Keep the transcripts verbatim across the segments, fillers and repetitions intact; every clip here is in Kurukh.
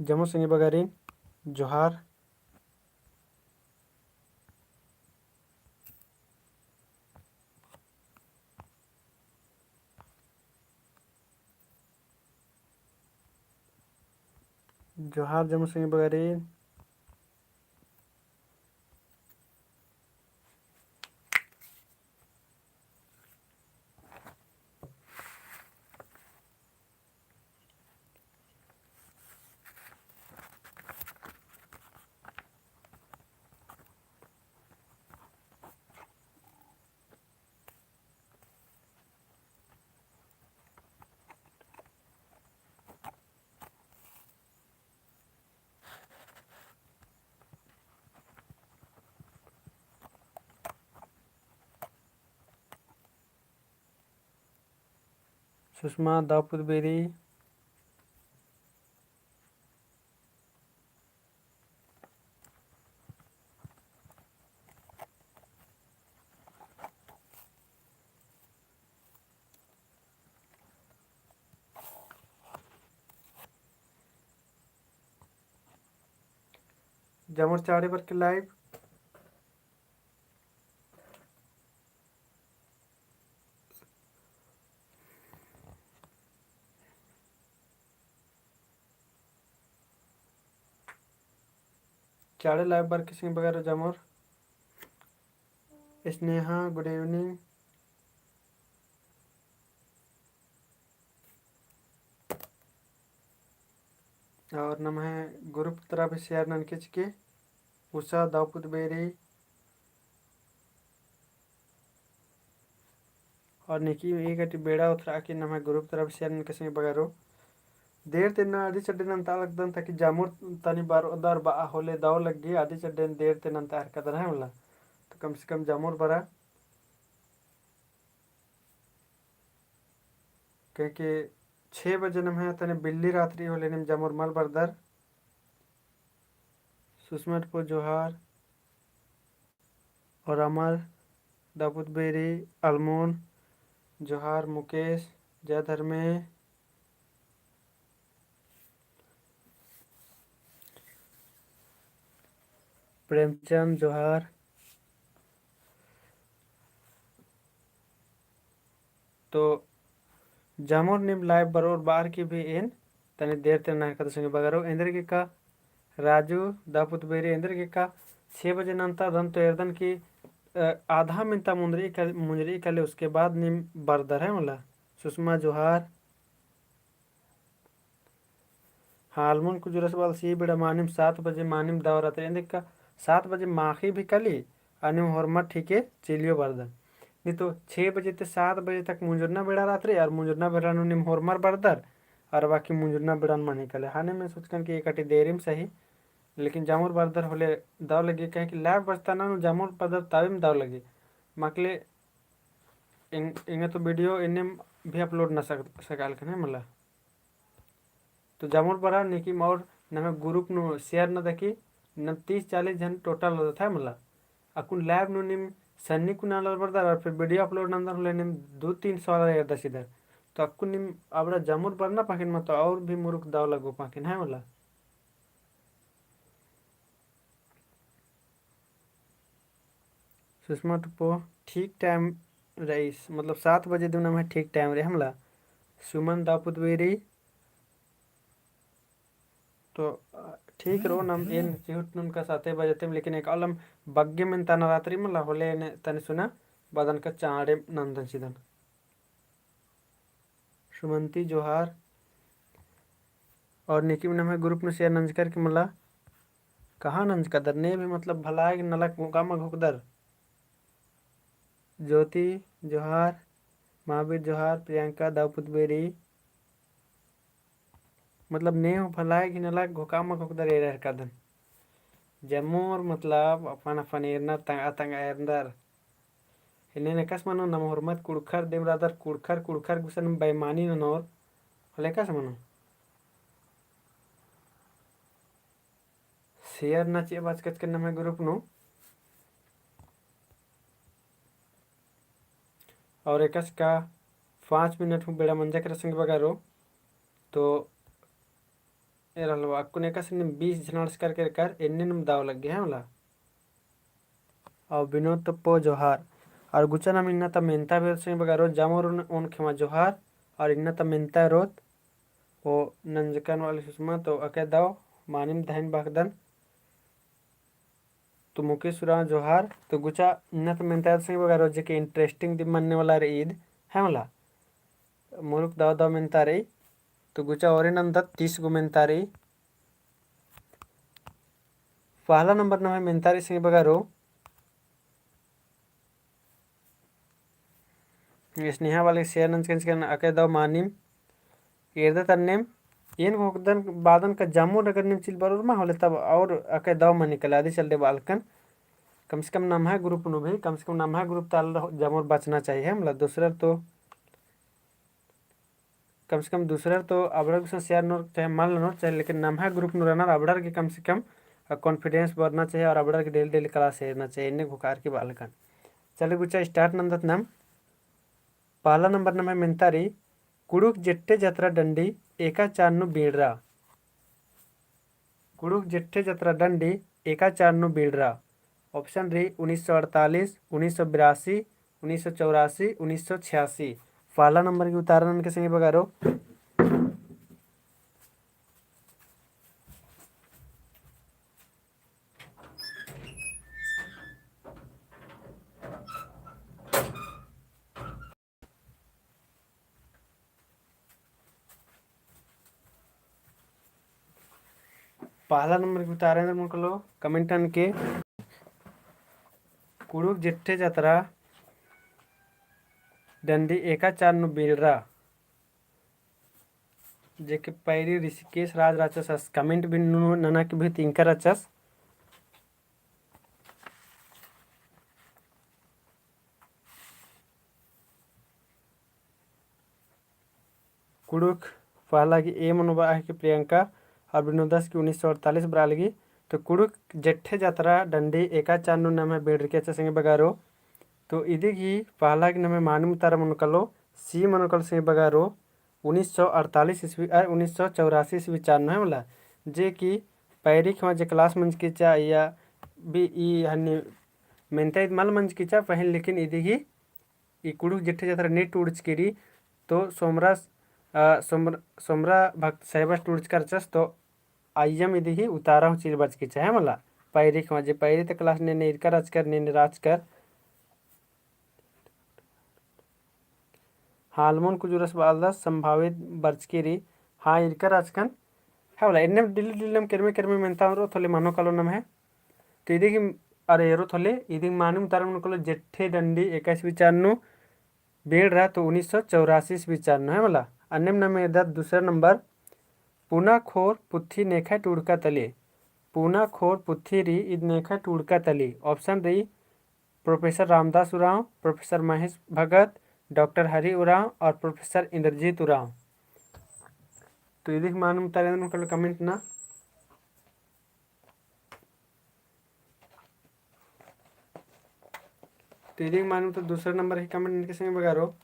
जम्मो संगी बगारिन जोहार। जोहार जम्मो संगी बगारिन। सुषमा दाऊपुत बेरी। जमर चाड़े बरके live। चाड़े live बरके संगी बगारो जमर। स्नेहा, good evening। और नम्है group तरा भी share ननके चिके। उषा दाऊपुत बेरी। और नेकी एकटी बेड़ा उतरा की नम्है group तरा भी share ननके संगी बगारो। देर ते ना आदि चड्डे नन्ता लगदन ताकि जामुर तनी बरदर बआ होले दव लग्गी आदि चड्डे देर ते नन्ता हरकदन है मला। तो कम से कम जामुर बरा। क्योंकि छः बजे नम्है तनी बिल्ली रात्रि होले नीम जामुर मल बरदर। सुषमा टुपो जोहार। और अमर, दाऊपुत बेरी, अलमोन, जोहार, मुकेश, जय धर्मे, प्रेमचंद, जोहार। तो जामुर नीम live बरओर बअर की भी एन तनी देर ते ननका तो संगी बगारो एन्देर गे का राजू दाऊपुत बेरी एन्देर गे का छः बजे नन्ता दन तो एरदन की, अ, आधा मिन्ता मुंजरी कल-, मुंजरी कले उसके बाद नीम बरदर है मला। सुषमा जोहार। हाँ, अलमुन कुजुरस बलसी बेड़ा मानिम सात बजे मानिम दव रात्रि, एन्देर का सात बजे माखी भी कली, आ नीम होरमर ठीके चिलियो बरदन। नी तो छः बजे ते सात बजे तक मुंजुरना बेड़ा रात्रि, और मुंजुरना बेड़ा नू नीम होरमर बरदर, और बाकी मुंजुरना बेड़ा नू मनी कले। हाँ, नीम सोचकन कि एकटी देरिम सही, लेकिन जामुर बरदर होले दव लग्गी, कहे कि live बरचता ना नू जामुर बरदर तबिम दव लग्गी। मकले एंग-, एंगा तो video एन्नेम भी upload ना सक-, सकालकन है मला। तो जामुर बरा नेकिम और नम्है group नू share नदकी, नम तीस चालीस जन total होता था मला। अक्कुन live नू नीम सन्नी कुना लर बरदर और फिर video upload नंदर होले नीम दो तीन सौ वाला एरदर सिदर। तो अक्कुन नीम अबड़ा जामुर बरना पाकिन मा तो और भी मुरुख दव लगो पाकिन है मला। सुषमा टुपो, ठीक time रईस, मतलब सात बजे दिम नम्है ठीक time रई हमला। सुमन दाऊपुत बेरी, तो, अ, ठीक रओ, नम एन चिहुट नुनका साते बजे तेम, लेकिन एकअलम बग्गे मेन तना रात्रि मला होले एन तनी सुना बअदन का चाँड़े नन्दन चिदन। सुमंती जोहार। और नेकिम नम्है group नू share नंजकर की मला। कहाँ नंजकदर ने भी मतलब भलाय नलख घोकामा घोकदर। ज्योति जोहार, महावीर जोहार, प्रियंका दाऊपुत बेरी। मतलब ने हूँ भलाय घी नलख घोकामा घोकदर एरर कादन। जम्मोर मतलब अपन अपन एरनर तंगआ तंगआ एरनर। एन्ने एकासे मनो नम होरमत कुँड़ुख़र दिम रअदर कुँड़ुख़र कुँड़ुख़र गुसन बेईमानी ननोर। होले एकासे मनो। Share ना चिआ बाचकचकन नम्है group नू। और एकासे का पाँच minute हूँ बेड़ा मंजा केरा संगी बगारो। तो रहलवा, अक्कुन एकासे नीम बीस झनाड़स करके कर, एन्ने नीम दव लग्गे है मला। और बिनोद तप्पो जोहार। और गुचा नाम इन्ना ता मेन्ता बेरो संगी बगारो, जामोर ओन खेमा जोहार। और इन्ना ता मेन्ता रोत, ओ नंजकन वाली सुषमा, तो अके दव मानिम दहिन बअदन। तो मुकेश उराँव जोहार। तो गुचा इन्ना ता मेन्ता संगी बगारो, जेके interesting दिम मन्ने वाला रई ईद, है मला। मुरुक दव दव मेन्ता रई। तो गुचा ओरे नन्दत तीस गो मेन्ता रई। पहला नंबर नम्है मेन्ता रई संगी बगारो। स्नेहा वाले share नंजकन चिकन अके दव मानिम एरदत अन्नेम, एन घोखदन बादन का जामुन अगर नीम चिल बरोर मा होले तब और अके दव मनी कला अदी चल दे बालकन। कम से कम नम्है group नू भी, कम से कम नम्है group ताल जामुन बचना चाहिए, मतलब दूसरा तो कम से कम दूसरा तो अबड़र गुसन share नोर चाहे मल नोर चाहे, लेकिन नम्है group नू रअनर अबड़र गे कम से कम, अ, confidence बढ़ना चाहिए और अबड़र गे daily daily class हेरना चाहिए, एन्ने घोखार की बालकन। चले गुचा start नन्दत नाम। पहला नंबर नम्है मेन्ता रई, कुँड़ुख़ जेठे जतरा डंडी एका चान नू बीड़रा। कुँड़ुख़ जेठे जतरा डंडी एका चान नू बीड़रा। Option रई उन्नीस सौ अड़तालीस, उन्नीस सौ बिरासी, उन्नीस सौ चौरासी, उन्नीस सौ छियासी। पहला नंबर की उतारा ननके संगी बगारो। पहला नंबर की उतारा एन्देर मनो कालो comment ननके। कुँड़ुख़ जेठे जतरा डंडी एका चान नू बीड़रा। जेके पैरी ऋषिकेश राज रहचस, comment भी नू नना की भी तिंका रहचस। कुँड़ुख़ पहला की A मनो बरआ लगी प्रियंका और बिनोदस की उन्नीस सौ अड़तालीस बरआ लगी। तो कुँड़ुख़ जेठे जतरा डंडी एका चान नू नम्है बीड़रकी रहचा संगी बगारो। तो इदी गही पहला की नम्है मानिम उतारा मनो कालो, C मनो कालो संगी बगारो। उन्नीस सौ अड़तालीस ईस्वी, अ, उन्नीस सौ चौरासी ईस्वी चान नू है मला, जे कि पैरी खेमा जे class मंजकी रहचा या भी ई हन्नी मेन्ता ईद मल मंजकी रहचा पहें, लेकिन इदी गही ई कुँड़ुख़ जेठे जतरा ने टूड़चकी रई, तो सोमरा, अ, सोमर-, सोमरा भक्त साहेबस टूड़चका रहचस, तो आइयम इदी गही उतारा हूँ चिल बरचकी रहचा है मला। पैरी खेमा जे पैरी ता class ने ने ईरका रहचकर, ने ने रहचकर। हाँ, अलमोन कुजूरस बआलदस संभावित बरचकी रई। हाँ, ईरका रहचकन। है मला, एन्नेम डिल्ली डिल्लम केरमे केरमे मेन्ता रओ थोले मनो कालो नम्है। तो इदी गही, अरे एरो थोले, इदी गही मानिम उतारा मनो कालो जेठे डंडी एका ईस्वी चान नू बीड़रा, तो उन्नीस सौ चौरासी ईस्वी चान नू है मला। अन्नेम नम एरदत दूसरा नंबर, पुना खोर पुथी नेखय टूड़का तली। पुना खोर पुथी रई ईद नेखय टूड़का तली। Option रई Professor रामदास उराँव, Professor महेश भगत, Doctor हरि उराँव और Professor इंद्रजीत उराँव। तो इदी गही मानिम उतारा एन्देर मनो कालो comment नना। तो इदी गही मानिम तो दूसरा नंबर की comment ननके संगी बगारो।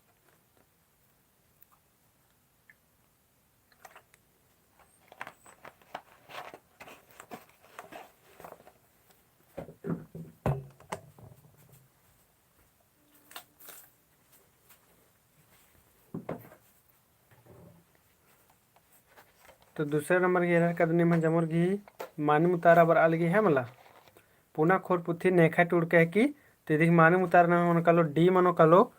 तो दूसरा नंबर की एरर का दव निम्है जमुर गही मानिम उतारा बरआ लगी है मला। पुना खोर पुथी नेखय टूड़का हिकी, तो इदी गही मानिम उतारा नम्है मनो कालो D मनो कालो,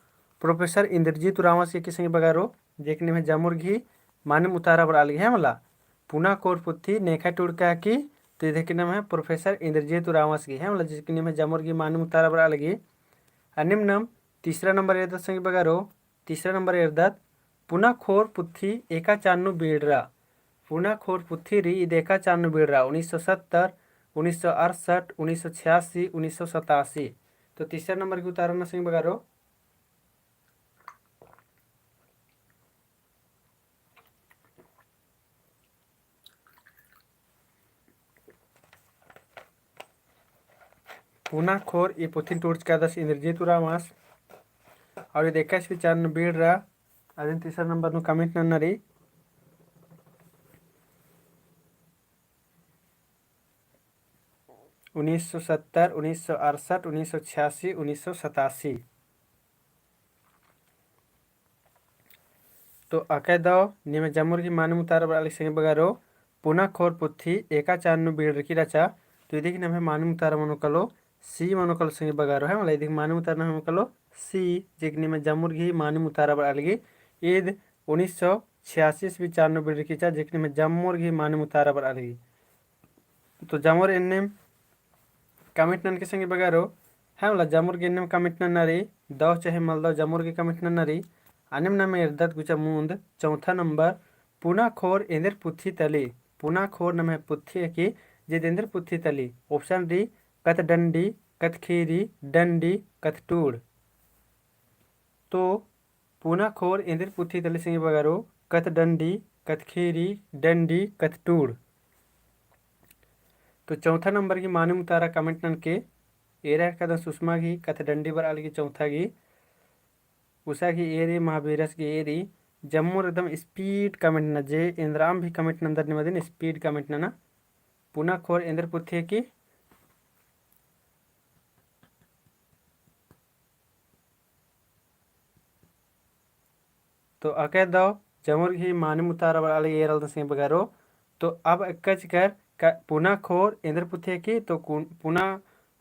Professor इंद्रजीत उराँवस हिकी संगी बगारो, जे कि निम्है जमुर गही मानिम उतारा बरआ लगी है मला। पुना खोर पुथी नेखय टूड़का हिकी, तो इदी गही नम्है Professor इंद्रजीत उराँवस गही है मला, जे कि निम्है जमुर गही मानिम उतारा बरआ लगी। अन्नेम नम तीसरा नंबर एरदत संगी बगारो, तीसरा नंबर एरदत, पुना खोर पुथी एका चान नू बीड़रा। पुना खोर पुथी रई ईद एका चान नू बीड़रा, उन्नीस सौ सत्तर, उन्नीस सौ अड़सठ, उन्नीस सौ छियासी, उन्नीस सौ सतासी। तो तीसरा नंबर की उतारा नना संगी बगारो। पुना खोर ई पुथिन टूड़चकादस इंद्रजीत उराँवस। और ईद एका ईस्वी चान नू बीड़रा, अदिन तीसरा नंबर नू comment नन्ना रई। उन्नीस सौ सत्तर, उन्नीस सौ अड़सठ, उन्नीस सौ छियासी, उन्नीस सौ सतासी। तो अकय दव निम्है जम्मुर गही मानिम उतारा बरआ लगी संगी बगरो, पुना खोर पुथी एका चान नू बिड़रकी रहचा। तो इदी गही नम्है मानिम उतारा मनो कालो, सी मनो कालो संगी बगरो, है मला। इदी गही मानिम उतारा नम्है मनो कालो सी, जे कि निम्है जम्मुर गही मानिम उतारा बरआ लगी। ईद उन्नीस सौ छियासी ईस्वी चान नू बिड़रकी रहचा, जे कि निम्है जम्मुर गही मानिम उतारा बरआ लगी। तो जम्मुर एन्नेम comment ननके संगी बगरो, है मला, जम्मुर गे एन्नेम comment नन्ना रई, दव चहे मल दव जम्मुर गे comment नन्ना रई। अन्नेम नाम एरदत गुचा मुन्द चौथा नंबर, पुना खोर एन्देर पुथी तली, पुना खोर नम्है पुथी हिकी, जे एन्देर पुथी तली। Option रई, कत्थडंडी, कत्थखीरी, डंडी, कत्थटूड़। तो पुना खोर एन्देर पुथी तली संगी बगरो, कत्थडंडी, कत्थखीरी, डंडी, कत्थटूड़। तो चौथा नंबर गही मानिम उतारा comment ननके एरा हेलरकदन। सुषमा गही कत्थडंडी बरआ लगी, चौथा गही उषा गही एरी, महावीरस गही एरी। जम्मुर एकदम speed comment नना, जे एन्दराम भी comment नन्दर निमा दिन speed comment नना। पुना खोर एन्देर पुथी हिकी। तो अकय दव जम्मुर गही मानिम उतारा बरआ लगी एरा हेलरदन संगी बगरो। तो अब एकासे कर का पुना खोर एन्देर पुथी हिकी, तो कुन-, पुना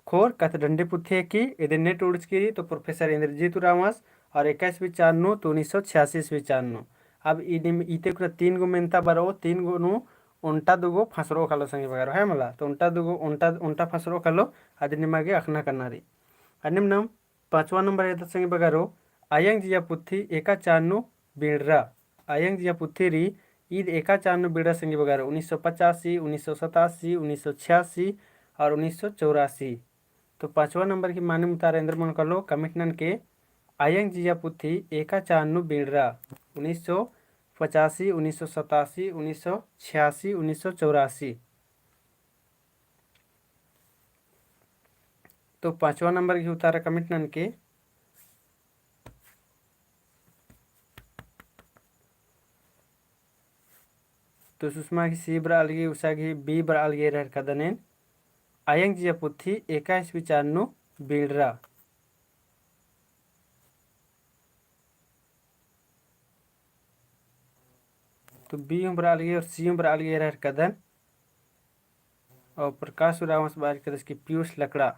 खोर कत्थडंडी पुथी हिकी, इदिन ने टूड़चकी रई तो प्रोफेसर इन्द्रजीत उराँवस, और एका ईस्वी चान नू तो उन्नीस सौ छियासी ईस्वी चान नू। अब इदिम इते कुना तीन गो मेन्ता बरओ, तीन गो नू ओन्टा दुगो फसरओ कालो संगी बगरो, है मला। तो ओन्टा दुगो, ओन्टा, ओन्टा फसरओ कालो, अदिन निमा गे अख़ना करना रई। अन्नेम नाम पाँचवा नंबर एरदत संगी बगरो, अयंग जिया पुथी एका चान नू बिड़रा। अयंग जिया पुथी रई, ईद एका चान नू बिड़रा संगी बगरो, उन्नीस सौ पचासी, उन्नीस सौ सतासी, उन्नीस सौ छियासी और उन्नीस सौ चौरासी। तो पाँचवा नंबर गही मानिम उतारा एन्देर मनो कालो comment ननके, अयंग जिया पुथी एका चान नू बिड़रा, उन्नीस सौ पचासी, उन्नीस सौ सतासी, उन्नीस सौ छियासी, उन्नीस सौ चौरासी। तो पाँचवा नंबर गही उतारा comment ननके। तो सुषमा गही C बरआ लगी, उषा गही B बरआ लगी, एरा हेलरकदन एन। अयंग जिया पुथी एका ईस्वी चान नू बिड़रा। तो B हूँ बरआ लगी और C हूँ बरआ लगी, एरा हेलरकदन। और प्रकाश उराँवस बरआ लगी कि पीयूष लकड़ा।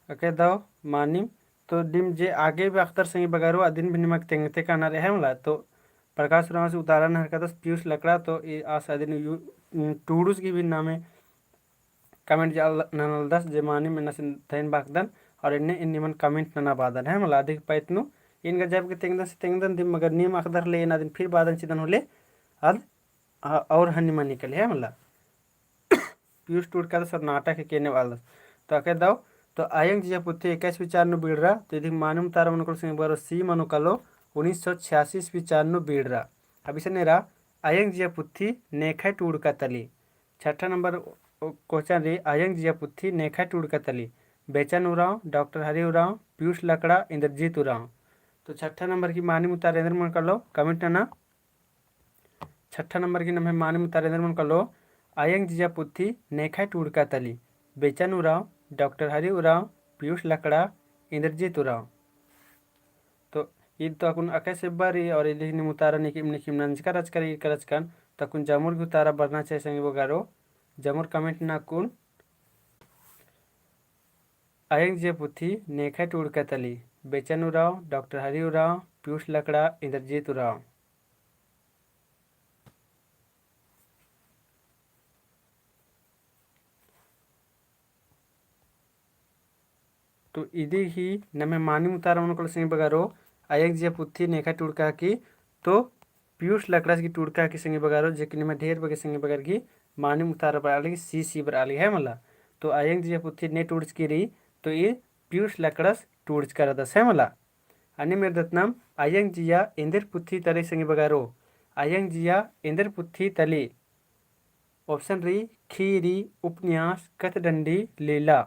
अकय दव मानिम, तो दिम जे आगे भी अख़दर संगी बगरो, अदिन भी निमा गे तेंगते काना रई, है मला। तो प्रकाश उराँवस उतारा नना हेलरकदस पीयूष लकड़ा, तो ई आस अदिन यू-, टूड़ुस गही भी नामे comment नना लगदस, जे मानिम एन्नेम धइन बाकदन, और एन्ने एन निमन comment नना बादन, है मला। अदी गही पइत नू एन गजब गे तेंगदन से तेंगदन दिम, मगर नीम अख़दर ले एन अदिन फिर बादन चिदन होले, अद, आ, और हन्नी मनी कले, है मला। पीयूष टूड़कादस और नाटक हिके एन्ने बालदस। तो अकय दव, तो अयंग जिया पुथी एका ईस्वी चान नू बिड़रा, तो इदी गही मानिम उतारा मनो कालो संगी बगरो, C मनो कालो, उन्नीस सौ छियासी ईस्वी चान नू बिड़रा। अब इसन एरा, अयंग जिया पुथी नेखय टूड़का तली। छठा नंबर question रई, अयंग जिया पुथी नेखय टूड़का तली। बेचन उराँव, डॉक्टर हरि उराँव, पीयूष लकड़ा, इन्द्रजीत उराँव। तो छठा नंबर गही मानिम उतारा एन्देर मनो कालो comment नना। छठा नंबर गही नम्है मानिम उतारा एन्देर मनो कालो, अयंग जिया पुथी नेखय टूड़का तली। बेचन उराँव, डॉक्टर हरि उराँव, पीयूष लकड़ा, इन्द्रजीत उराँव। तो ईद तो अक्कुन अकय से बरई और इदी गही नीम उतारा नीकिम नीकिम नंजका रहचकर, ईरका रहचकन, तो अक्कुन जम्मुर गही उतारा बरना चाही संगी बगरो, जम्मुर comment नना अक्कुन। अयंग जिया पुथी नेखय टूड़का तली, बेचन उराँव, डॉक्टर हरि उराँव, पीयूष लकड़ा, इन्द्रजीत उराँव। तो इदी गही नम्है मानिम उतारा मनो कालो संगी बगरो, अयंग जिया पुथी नेखय टूड़का हिकी, तो पीयूष लकड़ास गही टूड़का हिकी संगी बगरो, जे कि निम्है ढेर बग्गे संगी बगर गही मानिम उतारा बरआ लगी, C, C बरआ लगी, है मला। तो अयंग जिया पुथी ने टूड़चकी रई, तो ई पीयूष लकड़ास टूड़चका रअदस, है मला। अन्नेम एरदत नाम अयंग जिया एन्देर पुथी तली संगी बगरो, अयंग जिया एन्देर पुथी तली। Option रई, खीरी, उपन्यास, कथडंडी, लीला।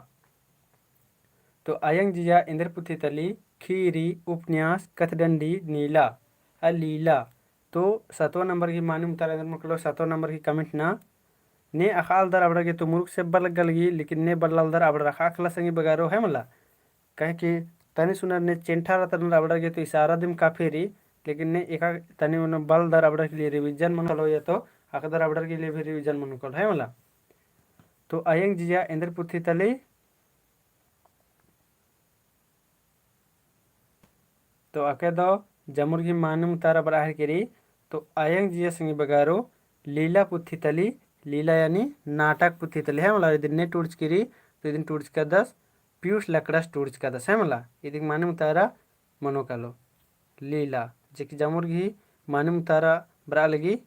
तो अयंग जिया एन्देर पुथी तली, खीरी, उपन्यास, कथडंडी, नीला, आ लीला। तो सतवा नंबर गही मानिम उतारा एन्देर मनो कालो, सतवा नंबर गही comment नना। ने अख़ालदर अबड़र गे तो मुरुख से बल्ला लगी, लेकिन ने बल्लालदर अबड़र अख़ा अख़ला संगी बगारो है मला। काहे कि तनी सुनर ने चेंठा रअदर अबड़र गे तो इशारा दिम काफी रई, लेकिन ने एका तनी उन बलदर अबड़र के लिए revision मनो कालो या तो अख़दर अबड़र के लिए भी revision मनो कालो है मला। तो अयंग जिया एन्देर पुथी तली तो अके दव जमुर गही मानिम उतारा बरआ हेलकी रई। तो अयंग जिया संगी बगारो लीला पुथी तली, लीला यानी नाटक पुथी तली है मला। इदिन ने टूड़चकी रई, तो इदिन टूड़चकादस, पीयूष लकड़स टूड़चकादस है मला। इदिक मानिम उतारा मनो कालो लीला, जेकी जमुर गही मानिम उतारा बरआ लगी।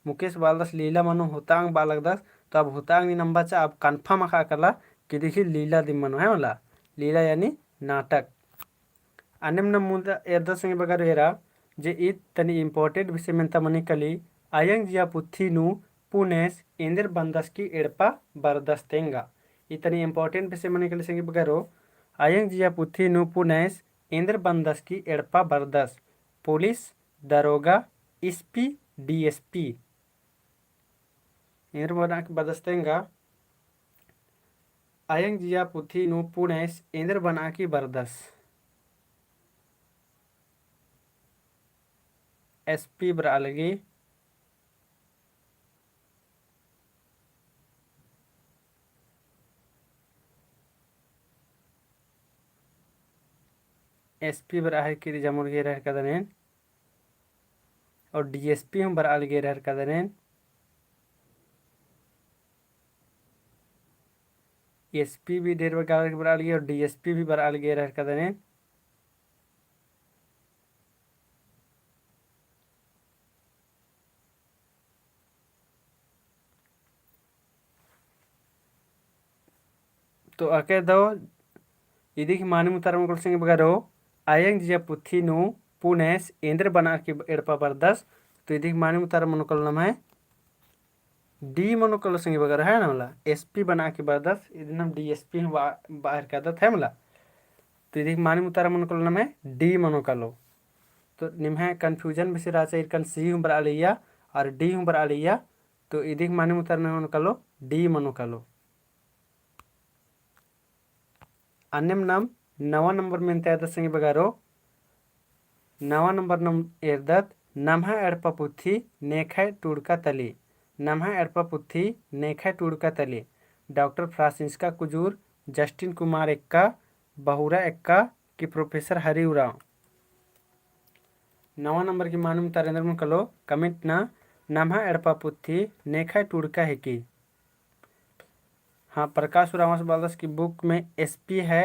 मुकेश बालदस लीला मनो होतांग बआ लगदस, तो अब होतांग नीन अम्बा चा, अब confirm अख़ा काला कि इदिक ही लीला दिम मनो है मला, लीला यानी नाटक। अन्नेम नम मुन्दा एरदत संगी बगारो एरा, जे ईद तनी important विषय मेन्ता मनी काली, अयंग जिया पुथी नू पुनैस एन्देर बन्दस की एड़पा बरदस तेंगा। ईद तनी important विषय मनी काली संगी बगारो, अयंग जिया पुथी नू पुनैस एन्देर बन्दस की एड़पा बरदस, पुलिस, दरोगा, SP, DSP। एन्देर बना की बरदस तेंगा, अयंग जिया पुथी नू पुनैस एन्देर बना की बरदस। SP बरआ लगी। SP बरआ हेलकी रई जमुर गही एरा हेलरकदन एन। और DSP हूँ बरआ लगी एरा हेलरकदन एन। SP भी ढेर बग्गे बरआ लगी और DSP भी बरआ लगी एरा हेलरकदन एन। तो अके दव इदिक मानिम उतारा मनो कालो संगी बगारो, अयंग जिया पुथी नू पुनैस एन्देर बना की एड़पा बरदस। तो इदिक मानिम उतारा मनो कालो नम्है D मनो कालो संगी बगारो है ना मला, SP बना की बरदस। इदिन नम DSP हूँ बआ, बआ हेलरकादत है मला। तो इदिक मानिम उतारा मनो कालो नम्है D मनो कालो। तो निम्है confusion बेसे रहचा, इरकन C हूँ बरआ लगिया और D हूँ बरआ लगिया। तो इदिक मानिम उतारा नम्है मनो कालो D मनो कालो। अन्नेम नम नवा नंबर मेन्ता एरदत संगी बगारो। नवा नंबर नम एरदत नम्है एड़पा पुथी नेखय टूड़का तली। नम्है एड़पा पुथी नेखय टूड़का तली। डॉक्टर फ्रांसिस्का कुजूर, जस्टिन कुमार एक्का, बहुरा एक्का की प्रोफेसर हरि उराँव। नवा नंबर की मानिम उतारा एन्देर मनो कालो comment ना, नम्है एड़पा पुथी नेखय टूड़का हेकी। हाँ, प्रकाश उराँवस बलदस कि book में SP है।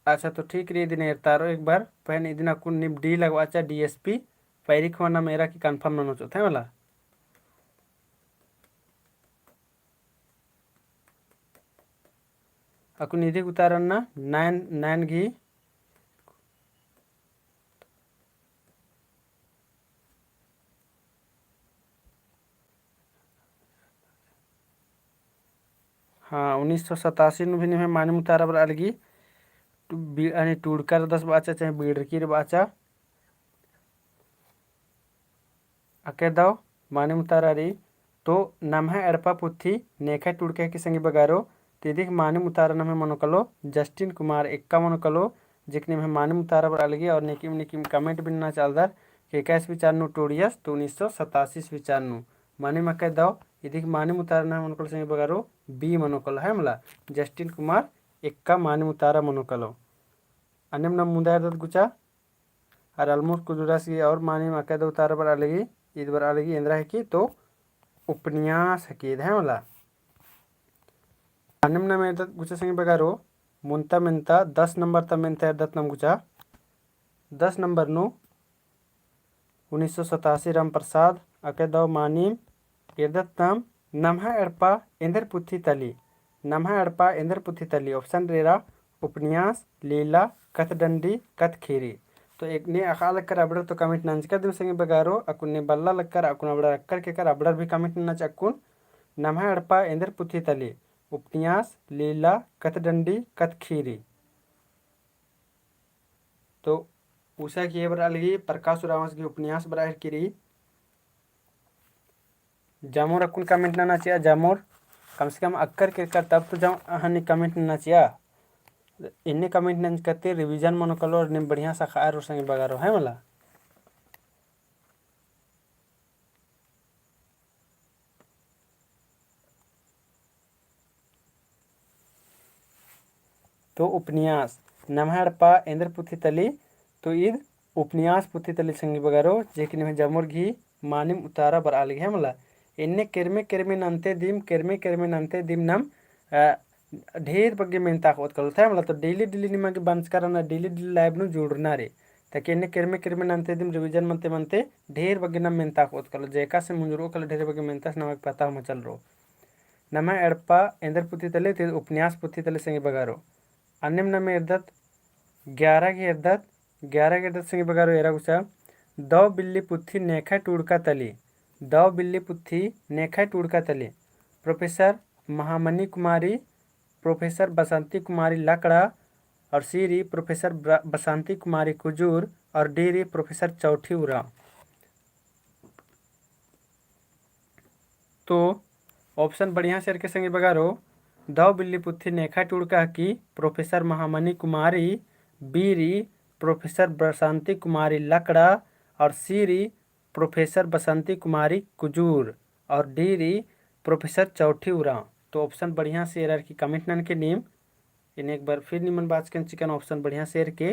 अच्छा, तो ठीक रई, इदिन एरतारो एक बार, पहें इदिन अक्कुन नीम D लगबाचा, DSP, पैरी ख़वा नम एरा की confirm ननोत है मला। अक्कुन इदिक उतारा ना, nine, nine गही। हाँ, उन्नीस सौ सतासी नू भी निम्है मानिम उतारा बरआ लगी। टू-, बी-, यानी टूड़का रअदस बाचा, चाहे बीड़रकी रअदस बाचा। अके दव मानिम उतारा रई। तो नम्है एड़पा पुथी नेखय टूड़का हेकी संगी बगारो। तो इदिक मानिम उतारा नम्है मनो कालो जस्टिन कुमार एक्का मनो कालो, जेकी निम्है मानिम उतारा बरआ लगी। और नीकिम नीकिम comment भी नना चालदर कि एकाईस विचार नू टूड़ियस, तो उन्नीस सौ सतासी विचार नू। मानिम अके दव इदिक मानिम उतारा नम्है मनो कालो संगी बगारो B मनो कालो है मला, जस्टिन कुमार एक्का मानिम उतारा मनो कालो। अन्नेम नम मुन्दा एरदत गुचा। और almost कुछ जुड़ा सी और मानिम अके दव उतारा बरआ लगी, ईद बरआ लगी एन्दरा हेकी, तो उपन्यास हेकी, ईद है मला। अन्नेम नम एरदत गुचा संगी बगारो, मुन्ता मेन्ता दस नंबर ता मेन्ता एरदत नम गुचा। दस नंबर नू उन्नीस सौ सतासी राम प्रसाद, अके दव मानिम एरदत नम नम्है एड़पा एन्देर पुथी तली। नम्है एड़पा एन्देर पुथी तली। Option एरा उपन्यास, लीला, कथडंडी, कथख़ीरी। तो एक ने अख़आ लक्कर अबड़र तो comment नंजका दिम संगी बगारो, अक्कुन ने बल्ला लक्कर, अक्कुन अबड़र अक्कर केकर अबड़र भी comment नना चाक्कुन। नम्है एड़पा एन्देर पुथी तली, उपन्यास, लीला, कथडंडी, कथख़ीरी। तो उसा गही एरा बरआ लगी, प्रकाश उराँवस गही उपन्यास बरआ हेरकी रई। जामोर अक्कुन comment नना चिआ, जामोर कम से कम अक्कर केरकर तब तो जम हनी comment नना चिआ। एन्ने comment नंजकते revision मनो कालो और नीम बढ़िया से अख़आ रओ संगी बगरो, है मला। तो उपन्यास नम्है एड़पा एन्देर पुथी तली, तो ईद उपन्यास पुथी तली संगी बगरो, जे कि निम्है जामोर गही मानिम उतारा बरआ लगी, है मला। एन्ने केरमे केरमे नन्ते दिम, केरमे केरमे नन्ते दिम नम, अ, ढेर बग्गे मेन्ता अख़ोत कालो, है मला। तो daily daily निमा गे बंचका रअना, daily daily live नू जुड़ना रई। ताकि एन्ने केरमे केरमे नन्ते दिम revision मनते मनते ढेर बग्गे नम मेन्ता अख़ोत कालो, जेका से मुंजरो कालो ढेर बग्गे मेन्ता से नमा गे पता हूँ मचल रओ। नम्है एड़पा एन्देर पुथी तली, तो उपन्यास पुथी तली संगी बगरो। अन्नेम नम एरदत ग्यारह गही एरदत, ग्यारह गही एरदत संगी बगरो एरा गुचा, दव बिल्ली पुथी नेखय टूड़का तली, दव बिल्ली पुथी नेखय टूड़का तली। Professor महामणि कुमारी, Professor बसंती कुमारी लकड़ा, और C रई Professor ब्र-, बसंती कुमारी कुजूर, और D रई Professor चौठी उराँव। तो option बढ़िया से एरके संगी बगरो, दव बिल्ली पुथी नेखय टूड़का हकी Professor महामणि कुमारी, B रई Professor बसंती कुमारी लकड़ा, और C रई Professor बसंती कुमारी कुजूर, और D रई Professor चौठी उराँव। तो option बढ़िया से एरा हेरकी comment ननके नीम। एन्ने एक बार फिर निमन बाचकन चिकन option बढ़िया से एरके।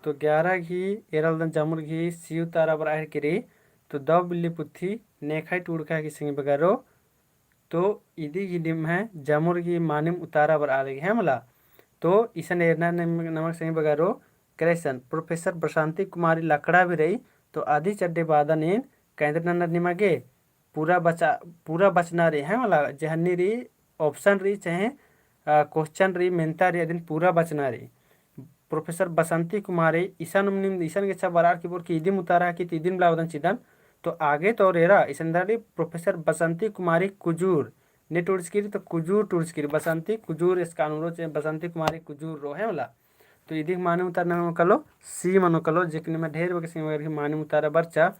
तो ग्यारह गही एरा लगदन जामोर गही C उतारा बरआ हेरकी रई। तो दव बिल्ली पुथी नेखय टूड़का हकी संगी बगरो। तो इदी गही निम्है जामोर गही मानिम उतारा बरआ लगी, है मला। तो इसन एरना नम-, नमक संगी बगरो, करेसन Professor बसंती कुमारी लकड़ा भी रई। तो अदी चड्डे बादन एन का एन्देर ननर निमा गे पूरा बचा, पूरा बचना रई, है मला, जे हन्नी रई option रई, चाहे, अ, question रई, मेन्ता रई, अदिन पूरा बचना रई। Professor बसंती कुमारी, इसन उमनिम, इसन गे अच्छा बरआ हेरकी बोर की इदिम उतारा हकी, तो इदिम लावदन चिदन। तो आगे तो एरा, इसन दरा रई Professor बसंती कुमारी कुजूर, ने टूड़चकी रई, तो कुजूर टूड़चकी रई, बसंती कुजूर एसकान रओ, चाहे बसंती कुमारी कुजूर रओ, है मला। तो इदी गही मानिम उतारा नम्है मनो कालो, C मनो कालो, जे कि निम्है ढेर बग्गे संगी बगर गही मानिम उतारा बरचा।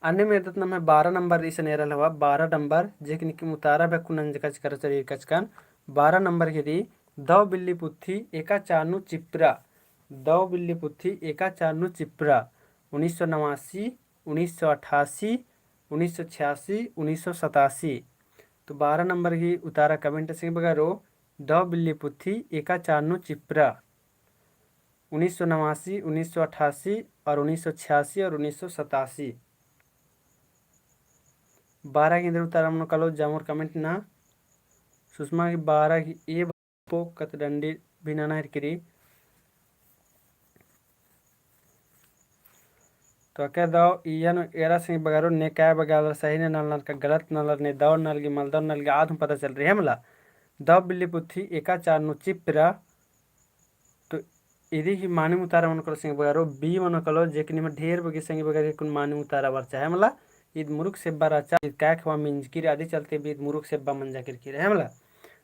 अन्नेम एरदत नम्है बारह नंबर इसन एरा लगदत, बारह नंबर, जे कि निकिम उतारा बेक्कु नंजका चिकर चरी कचकन। बारह नंबर गही रई, दव बिल्ली पुथी एका चार नू चिप्रा, दव बिल्ली पुथी एका चार नू चिप्रा, उन्नीस सौ नवासी, उन्नीस सौ अठासी, उन्नीस सौ छियासी, उन्नीस सौ सतासी। तो बारह नंबर गही उतारा comment संगी बगरो, दव बिल्ली पुथी एका चार नू चिप्रा। उन्नीस सौ नवासी, उन्नीस सौ अठासी और उन्नीस सौ छियासी और उन्नीस सौ सतासी। बारह गही एन्देर उतारा मनो कालो जामोर comment नना। सुषमा गही बारह गही ए पो कत डंडी भी नना हेरकी रई। तो अके दव इयन एरा संगी बगरो ने काय बग्गे आलर सही ने नलनर का गलत नलर ने दव नलगी मलदव नलगी आद हूँ पता चल रई है मला। दव बिल्ली पुथी एका चार नू चिप्रा। तो इदी गही मानिम उतारा मनो कालो संगी बगरो B मनो कालो, जे कि निम्है ढेर बग्गे संगी बगर गही कुन मानिम उतारा बरचा है मला। ईद मुरुख सेब्बा रहचा, ईद काय खवा मिंजकी रई अदी चलते भी ईद मुरुख सेब्बा मंजा केरकी रई है मला।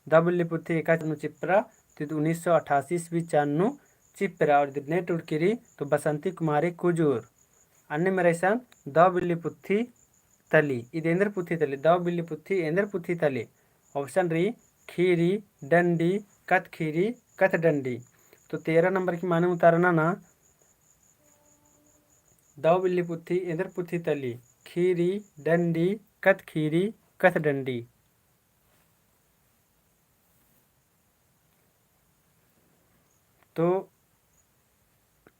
दव बिल्ली पुथी एका चार नू चिप्रा, तो ईद उन्नीस सौ अठासी ईस्वी चार नू चिप्रा और ईद ने टूड़की रई तो बसंती कुमारी कुजूर। अन्नेम एरा इसन दव बिल्ली पुथी तली, ईद एन्देर पुथी तली, दव बिल्ली पुथी एन्देर पुथी तली। Option रई खीरी, डंडी, कत खीरी, कत डंडी। तो तेरह नंबर गही मानिम उतारा नना, दव बिल्ली पुथी एन्देर पुथी तली, खीरी, डंडी, कत खीरी, कत डंडी। तो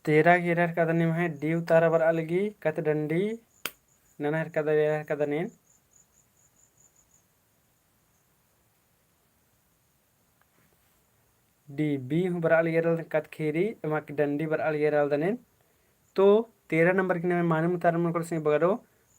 तेरह गही एरा हेरकादन निम्है D उतारा बरआ लगी, कत डंडी नना हेरकादन, एरा हेरकादन एन। D, B हूँ बरआ लगी एरा लगदन कत खीरी, एमा गे डंडी बरआ लगी एरा लगदन एन। तो तेरह नंबर गही नम्है मानिम उतारा मनो कालो संगी बगरो,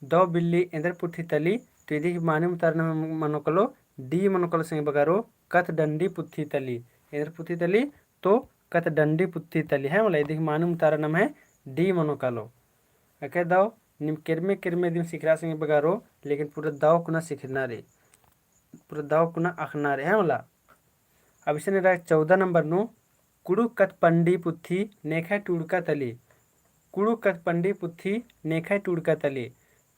दव बिल्ली एन्देर पुथी तली, तो इदी गही मानिम उतारा नम्है मनो कालो, D मनो कालो संगी बगरो, कत डंडी पुथी तली। एन्देर पुथी तली, तो कत डंडी पुथी तली है मला, इदी गही मानिम उतारा नम्है D मनो कालो। अके दव, नीम केरमे केरमे दिम सिखरआ संगी बगरो, लेकिन पूरा दव कुना सिखरना रई, पूरा दव कुना अख़ना रई है मला। अब इसन एरा चौदह नंबर नू, कुँड़ुख़ कत्थपंडी पुथी नेखय टूड़का तली। कुँड़ुख़ कत्थपंडी पुथी नेखय टूड़का तली।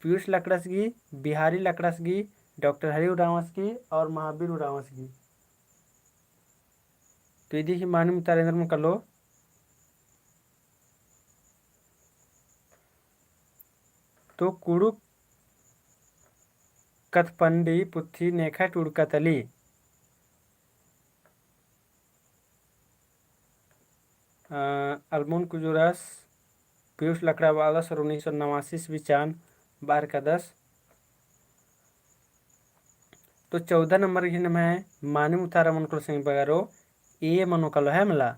पीयूष लकड़स गही, बिहारी लकड़स गही, डॉक्टर हरि उराँवस गही और महावीर उराँवस गही। तो इदी ही मानिम उतारा एन्देर मनो कालो। तो कुँड़ुख़ कत्थपंडी पुथी नेखय टूड़का तली। अ, अलमुन कुजूरस, पीयूष लकड़ा बआलस और उन्नीस सौ नवासी ईस्वी चान बअर कादस। तो चौदह नंबर गही नम्है मानिम उतारा मनो कालो संगी बगरो, ए मनो कालो है मला।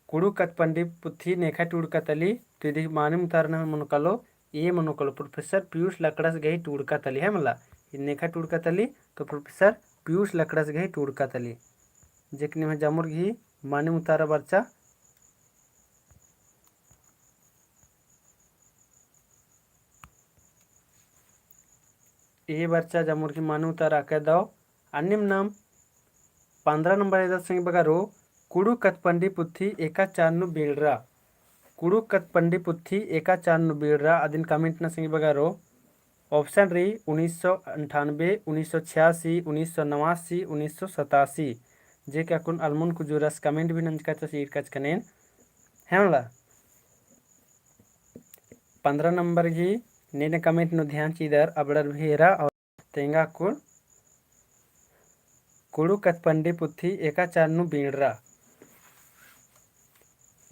कुँड़ुख़ कत्थपंडी पुथी नेखय टूड़का तली, तो इदी मानिम उतारा नम्है मनो कालो, ए मनो कालो, प्रोफेसर पीयूष लकड़स गही टूड़का तली है मला। इद नेखय टूड़का तली, तो प्रोफेसर पीयूष लकड़स गही टूड़का तली। जेक निम्है जमुर गही मानिम उतारा बरचा। ए बरचा जमुर गही मानिम उतारा अकय दव। अन्नेम नाम पन्द्रह नंबर एदत संगी बगरो, कुँड़ुख़ कत्थपंडी पुथी एका चान नू बीड़रा। कुँड़ुख़ कत्थपंडी पुथी एका चान नू बीड़रा, अदिन comment नना संगी बगरो। Option रई उन्नीस सौ अंठानबे, उन्नीस सौ छियासी, उन्नीस सौ नवासी, उन्नीस सौ सतासी। जेक अक्कुन अलमुन कुजूरस comment भी नंजका चस ईरका चिकनेन। है मला। पन्द्रह नंबर गही नीन comment नू ध्यान चिअदर अबड़र भी एरा और तेंगा कुँड़ुख़, कुँड़ुख़ कत्थपंडी पुथी एका चान नू बीड़रा।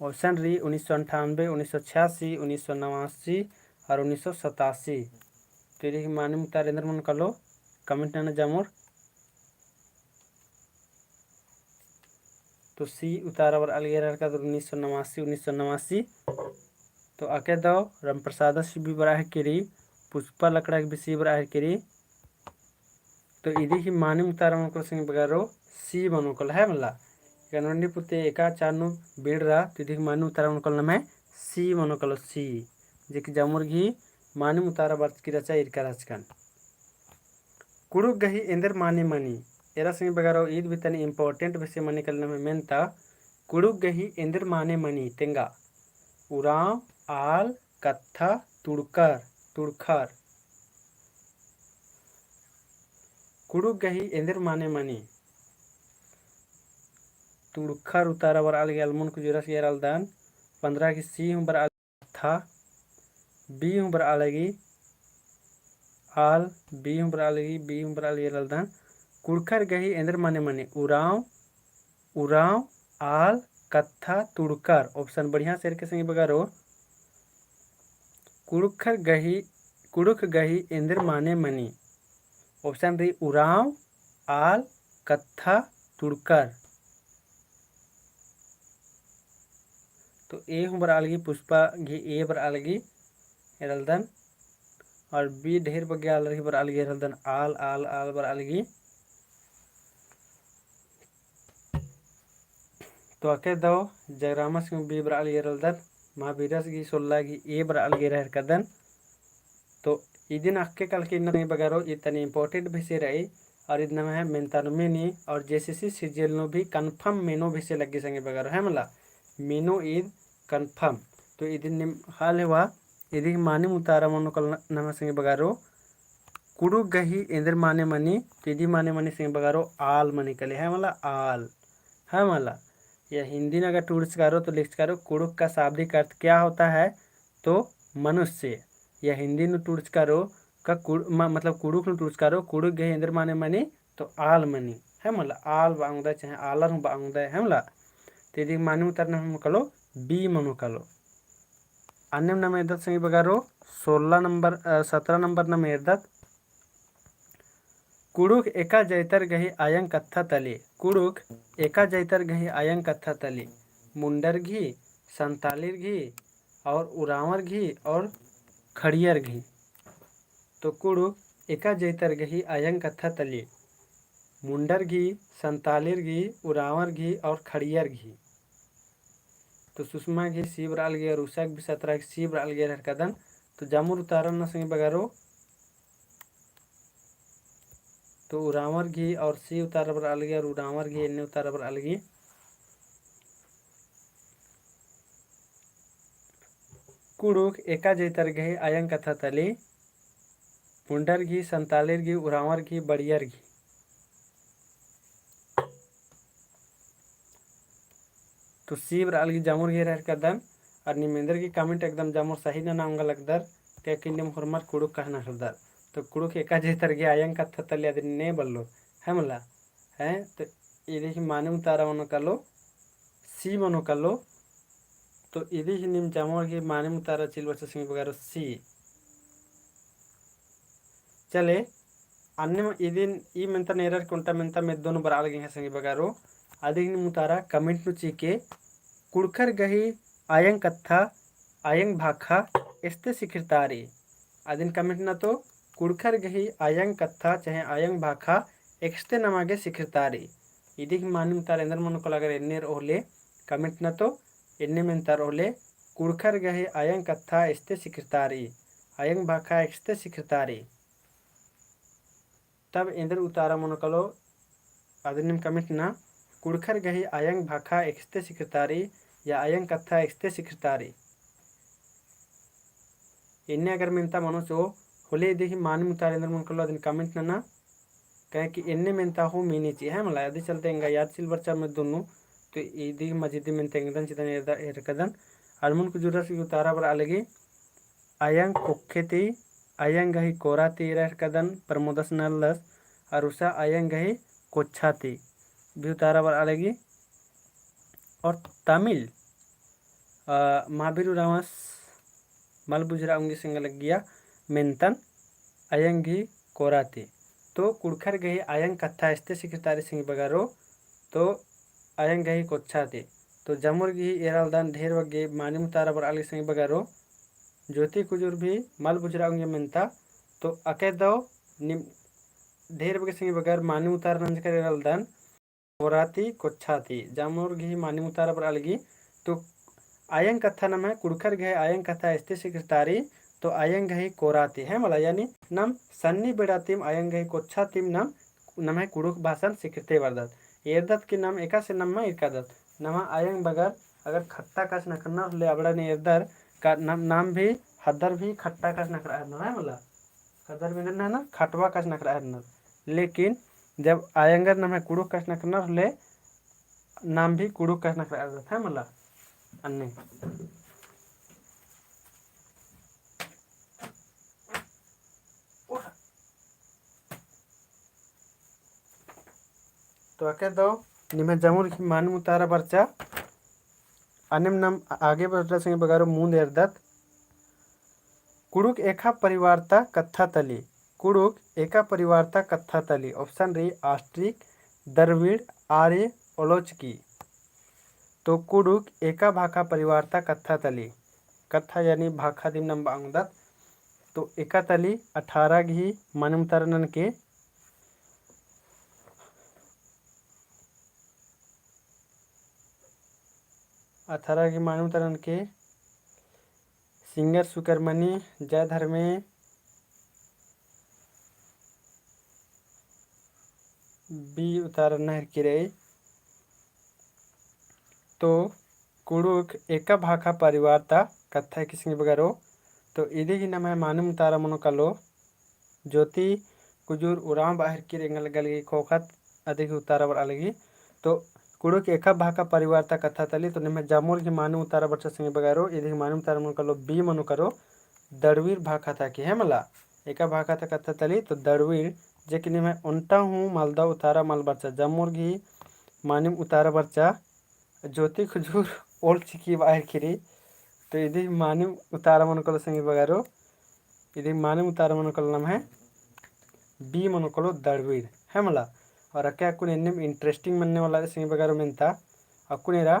Option रई उन्नीस सौ अंठानबे, उन्नीस सौ छियासी, उन्नीस सौ नवासी और उन्नीस सौ सतासी। तो इदी ही मानिम उतारा एन्देर मनो कालो, comment नना जमुर। तो C उतारा बरआ लगी एरा हेरका दव उन्नीस सौ नवासी, उन्नीस सौ नवासी। तो अकय दव रामप्रसादस भी बरआ हेरकी रई, पुष्पा लकड़ा भी C बरआ हेरकी रई। तो इदी ही मानिम उतारा मनो कालो संगी बगरो, C मनो कालो है मला। कत्थपंडी पुथी एका चान नू बीड़रा, तो इदी ही मानिम उतारा मनो कालो नम्है C मनो कालो, C। जेक जमुर गही मानिम उतारा बरचकी रहचा ईरका रहचकन। कुँड़ुख़ गही एन्देर माने मनी। एरा संगी बगरो ईद भी तनी important बेसे मनी काली नम्है मेन्ता। कुँड़ुख़ गही एन्देर माने मनी तेंगा। उराँव, आल, कत्था, तुड़कर, तुड़खर। कुँड़ुख़ गही एन्देर माने मनी। तुड़खर उतारा बरआ लगी अलमुन कुजूरस एरा लगदन। पन्द्रह गही C हूँ बरआ कत्था, B हूँ बरआ लगी आल, B हूँ बरआ लगी, B हूँ बरआ लगी एरा लगदन। कुँड़ुख़र गही एन्देर माने मनी, उराँव, उराँव, आल, कत्था, तुड़कर। Option बढ़िया से एरके संगी बगरो। कुँड़ुख़र गही, कुँड़ुख़ गही एन्देर माने मनी। Option रई उराँव, आल, कत्था, तुड़कर। तो A हूँ बरआ लगी, पुष्पा गही A बरआ लगी एरा लगदन। और B ढेर बग्गे आलर ही बरआ लगी एरा लगदन, आल, आल, आल बरआ लगी। तो अकय दव जगरामस गही B बरआ लगी एरा लगदन, महावीरस गही सोल्ला गही A बरआ लगी एरा हेरकदन। तो इदिन अक्के काल की इन्ना संगी बगरो, ईद तनी important बेसे रई, और ईद नम्है मेन्ता नू मेनी, और JCC CGL नू भी confirm मेनो बेसे लग्गी संगी बगरो, है मला, मेनो ईद confirm। तो इदिन निम्है हाल हेवा, इदी ही मानिम उतारा मनो कालो नम्है संगी बगरो, कुँड़ुख़ गही एन्देर माने मनी, तो इदी माने मनी संगी बगरो आल मनी काली, है मला, आल, है मला। या हिंदी नू अगर टूड़चका रओ तो लिखचका रओ, कुँड़ुख़ का शाब्दिक अर्थ क्या होता है? तो मनुष्य। या हिंदी नू टूड़चका रओ का कुड़-, म-, मतलब कुँड़ुख़ नू टूड़चका रओ, कुँड़ुख़ गही एन्देर माने मनी, तो आल मनी, है मला, आल बआ ओंगदय, चाहे आलर हूँ बआ ओंगदय, है मला। तो इदी मानिम उतारा नम्है मनो कालो, B मनो कालो। अन्नेम नाम एरदत संगी बगरो, सोलह नंबर, अ, सतरा नंबर नाम एरदत। कुँड़ुख़ एका जैतर गही अयंग कत्था तली। कुँड़ुख़ एका जैतर गही अयंग कत्था तली। मुंडर गही, संतालिर गही, और उराँवर गही, और खड़ियर गही। तो कुँड़ुख़ एका जैतर गही अयंग कत्था तली। मुंडर गही, संतालिर गही, उराँवर गही, और खड़ियर गही। तो सुषमा गही C बरआ लगी, और उषा गही भी सतरा गही C बरआ लगी एरा हेरकदन। तो जमुर उतारा नना संगी बगरो। तो उराँवर गही और C उतारा बरआ लगी, और उराँवर गही एन्ने उतारा बरआ लगी। कुँड़ुख़ एका जैतर गही अयंग कत्था तली, पुंडर गही, संतालर गही, उराँवर गही, बड़ियर गही। तो C बरआ लगी जमुर गही रहर कदन, अरा नीम एन्देर गही comment एकदम जमुर सही नना ओंगा लगदर, काहे कि नीम होरमर कुँड़ुख़ कहना हरदर। तो कुँड़ुख़ एका जैतर गही अयंग कत्था तली अदिन ने बल्लोर, है मला? हैं, तो इदी ही मानिम उतारा मनो कालो, C मनो कालो। तो इदी ही नीम जमुर गही मानिम उतारा चिल बरचा संगी बगारो C। चले, अन्नेम इदिन ई मेन्ता नेरर कोंटा मेन्ता मेद्दो नू बरआ लगी है संगी बगारो। अदिन नीम उतारा comment नू चिके, कुँड़ुख़र गही अयंग कत्था, अयंग भाखा एस्ते सिखिरतारी। अदिन comment नना तो, कुँड़ुख़र गही अयंग कत्था चाहे अयंग भाखा एकस्ते नमा गे सिखिरतारी। इदी ही मानिम उतारा एन्देर मनो कालो अगर एन्ने रओ होले comment नना तो, एन्ने मेन्ता रओ होले, कुँड़ुख़र गही अयंग कत्था एस्ते सिखिरतारी, अयंग भाखा एकस्ते सिखिरतारी। तब एन्देर उतारा मनो कालो, अदिन नीम comment नना, कुँड़ुख़र गही अयंग भाखा एकस्ते सिखिरतारी, या अयंग कत्था एकस्ते सिखिरतारी। एन्ने अगर मेन्ता मनो चिओ होले इदी ही मानिम उतारा एन्देर मनो कालो अदिन comment नना, काहे कि एन्ने मेन्ता हूँ मेनी चिआ है मला, अदी चलते एंगा याद चिल बरचा मेद्दो नू, तो इदी ही मझी दी मेन्ता एंगदन चिदन एरदा-, एरकदन, अलमुन कुजूरस गही उतारा बरआ लगी, अयंग कोखे ती, अयंग गही कोरा ती रहर कदन प्रमोदस नलदस, अरा उसा अयंग गही कोच्छा ती भी उतारा बरआ लगी। और तमिल, अ, महावीर उराँवस मल बुझुरआ ओंगी संग लग्गिया मेन्तन अयंग गही कोरा ती। तो कुँड़ुख़र गही अयंग कत्था एस्ते सिखिरतारी संगी बगारो, तो अयंग गही कोच्छा ती। तो जमुर गही एरालदन ढेर बग्गे मानिम उतारा बरआ लगी संगी बगारो। ज्योति कुजूर भी मल बुझुरआ ओंगी मेन्ता, तो अके दव नीम ढेर बग्गे संगी बगर मानिम उतारा नंजकर एरालदन, कोरा ती, कोच्छा ती, जमुर गही मानिम उतारा बरआ लगी। तो अयंग कत्था नम्है कुँड़ुख़र गही अयंग कत्था एस्ते सिखिरतारी, तो अयंग गही कोरा ती, है मला, यानी नम सन्नी बेड़ा तिम अयंग गही कोच्छा तिम नम, नम्है कुँड़ुख़ भासन सिखिरते बरदत। एरदत कि नम एकासे नम्है इरकादत। नम्है अयंग बगर अगर खट्टा कछनखरनर होले अबड़ा ने एरदर का नम, नाम भी हदर भी खट्टा कछनखरआ हेलरनर, है मला? हदर भी ना, ना, खटवा कछनखरआ हेलरनर। लेकिन जब अयंगर नम्है कुँड़ुख़ कछनखरनर होले नाम भी कुँड़ुख़ कछनखरआ हेलरनर, है मला? अन्ने। तो अके दव निम्है जमुर गही मानिम उतारा बरचा। अन्नेम नम आगे बढ़ला संगी बगारो मुन्द एरदत। कुँड़ुख़ एका परिवार ता कत्था तली। कुँड़ुख़ एका परिवार ता कत्था तली। Option रई आस्ट्रिक, द्रविड़, आर्य, ओलोचकी। तो कुँड़ुख़ एका भाखा परिवार ता कत्था तली। कत्था यानी भाखा दिम नम बआ ओंगदत। तो एका तली अठारह गही मानिम उतारा ननके। अठारह गही मानिम उतारा ननके। सिंगर सुकरमनी, जय धर्मे, B उतारा नहर किरई। तो कुँड़ुख़ एका भाखा परिवार ता कत्था हिकी संगी बगारो। तो इदी गही नम्है मानिम उतारा मनो कालो। ज्योति कुजूर उराँव बअर की रेंगल गल गही ख़ोख़त अदी गही उतारा बरआ लगी। तो कुँड़ुख़ एका भाखा परिवार ता कत्था तली, तो निम्है जमुर गही मानिम उतारा बरचा संगी बगारो, इदी गही मानिम उतारा मनो कालो, B मनो कालो, दड़वीर भाखा ता की है मला, एका भाखा ता कत्था तली, तो दड़वीर, जे कि निम्है ओन्टा हूँ मलदव उतारा मल बरचा, जमुर गही मानिम उतारा बरचा, ज्योति कुजूर ओल चिकी बअर किरी, तो इदी मानिम उतारा मनो कालो संगी बगारो, इदी मानिम उतारा मनो कालो नम्है B मनो कालो दड़वीर, है मला। और अके अक्कुन एन्नेम interesting मन्ने वाला संगी बगारो मेन्ता, अक्कुन एरा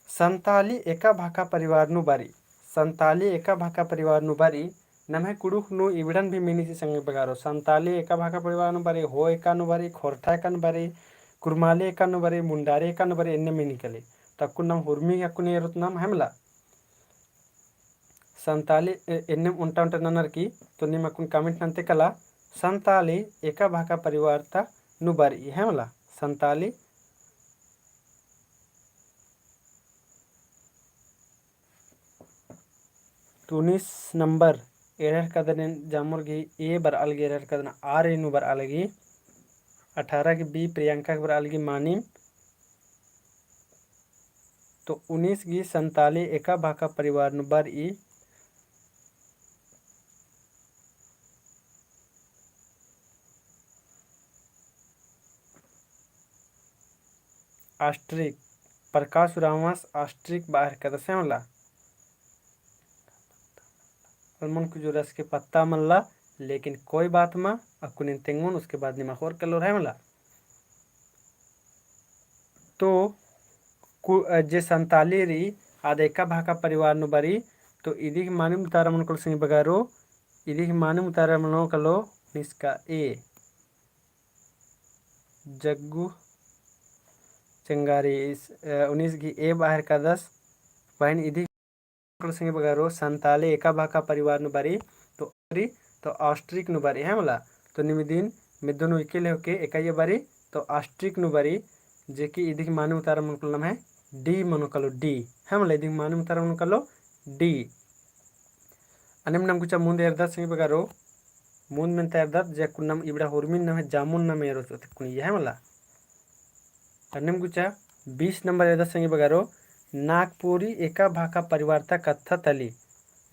संताली एका भाखा परिवार नू बरई, संताली एका भाखा परिवार नू बरई, नम्है कुँड़ुख़ नू इबड़न भी मेनी चिआ संगी बगारो, संताली एका भाखा परिवार नू बरई, हो एका नू बरई, खोरठा एका नू बरई, कुरमाली एका नू बरई, मुंडारी एका नू बरई, एन्ने मेनी कली। तो अक्कुन नम हुरमी अक्कुन एरोत नम है मला। संताली ए-, एन्नेम ओन्टा ओन्टा ननर की, तो नीम अक्कुन comment नन्ते कला, संताली एका भाखा परिवार ता नू बरई है मला, संताली। तो उन्नीस नंबर एरर कदन जामुर गही ए बरआ लगी, एरर कदन आर ए नू बरआ लगी। अठारह गही बी प्रियंका के बरआ लगी मानिम। तो उन्नीस गही संताली एका भाखा परिवार नू बरई। Ostrich, प्रकाश उराँवस ostrich बआ हेलरकदस है मला। Almond खजूरस के पत्ता मल्ला, लेकिन कोई बात मा, अक्कुन एन तेंगोन, उसके बाद निमा होर कलोर है मला। तो कु-, अ, जे संताली रई, आद एका भाखा परिवार नू बरई, तो इदिक मानिम उतारा मनो कलो संगी बगारो, इदिक मानिम उतारा मनो कलो निसका ए। जग्गू चंगारी इस, अ, उन्नीस गही ए बआ हेलरकदस, बहिन इदिक कलो संगी बगारो संताली एका भाखा परिवार नू बरई, तो बरई, तो ostrich नू बरई है मला। तो निम इदिन मेद्दो नू इके लेवके एकाइया बरई, तो ostrich नू बरई, जे कि इदिक मानिम उतारा मनो कलो नम्है D मनो कलो D, है मला, इदिक मानिम उतारा मनो कलो D। अन्नेम नाम गुचा मुन्द एरदत संगी बगारो, मुन्द मेन्ता एरदत, जे अक्कुन नाम इबड़ा हुरमिन नम्है जामुन नाम एरोत अक्कुन इया है मला। अन्नेम गुचा बीस नंबर एरदत संगी बगारो, नागपुरी एका भाखा परिवार ता कत्था तली।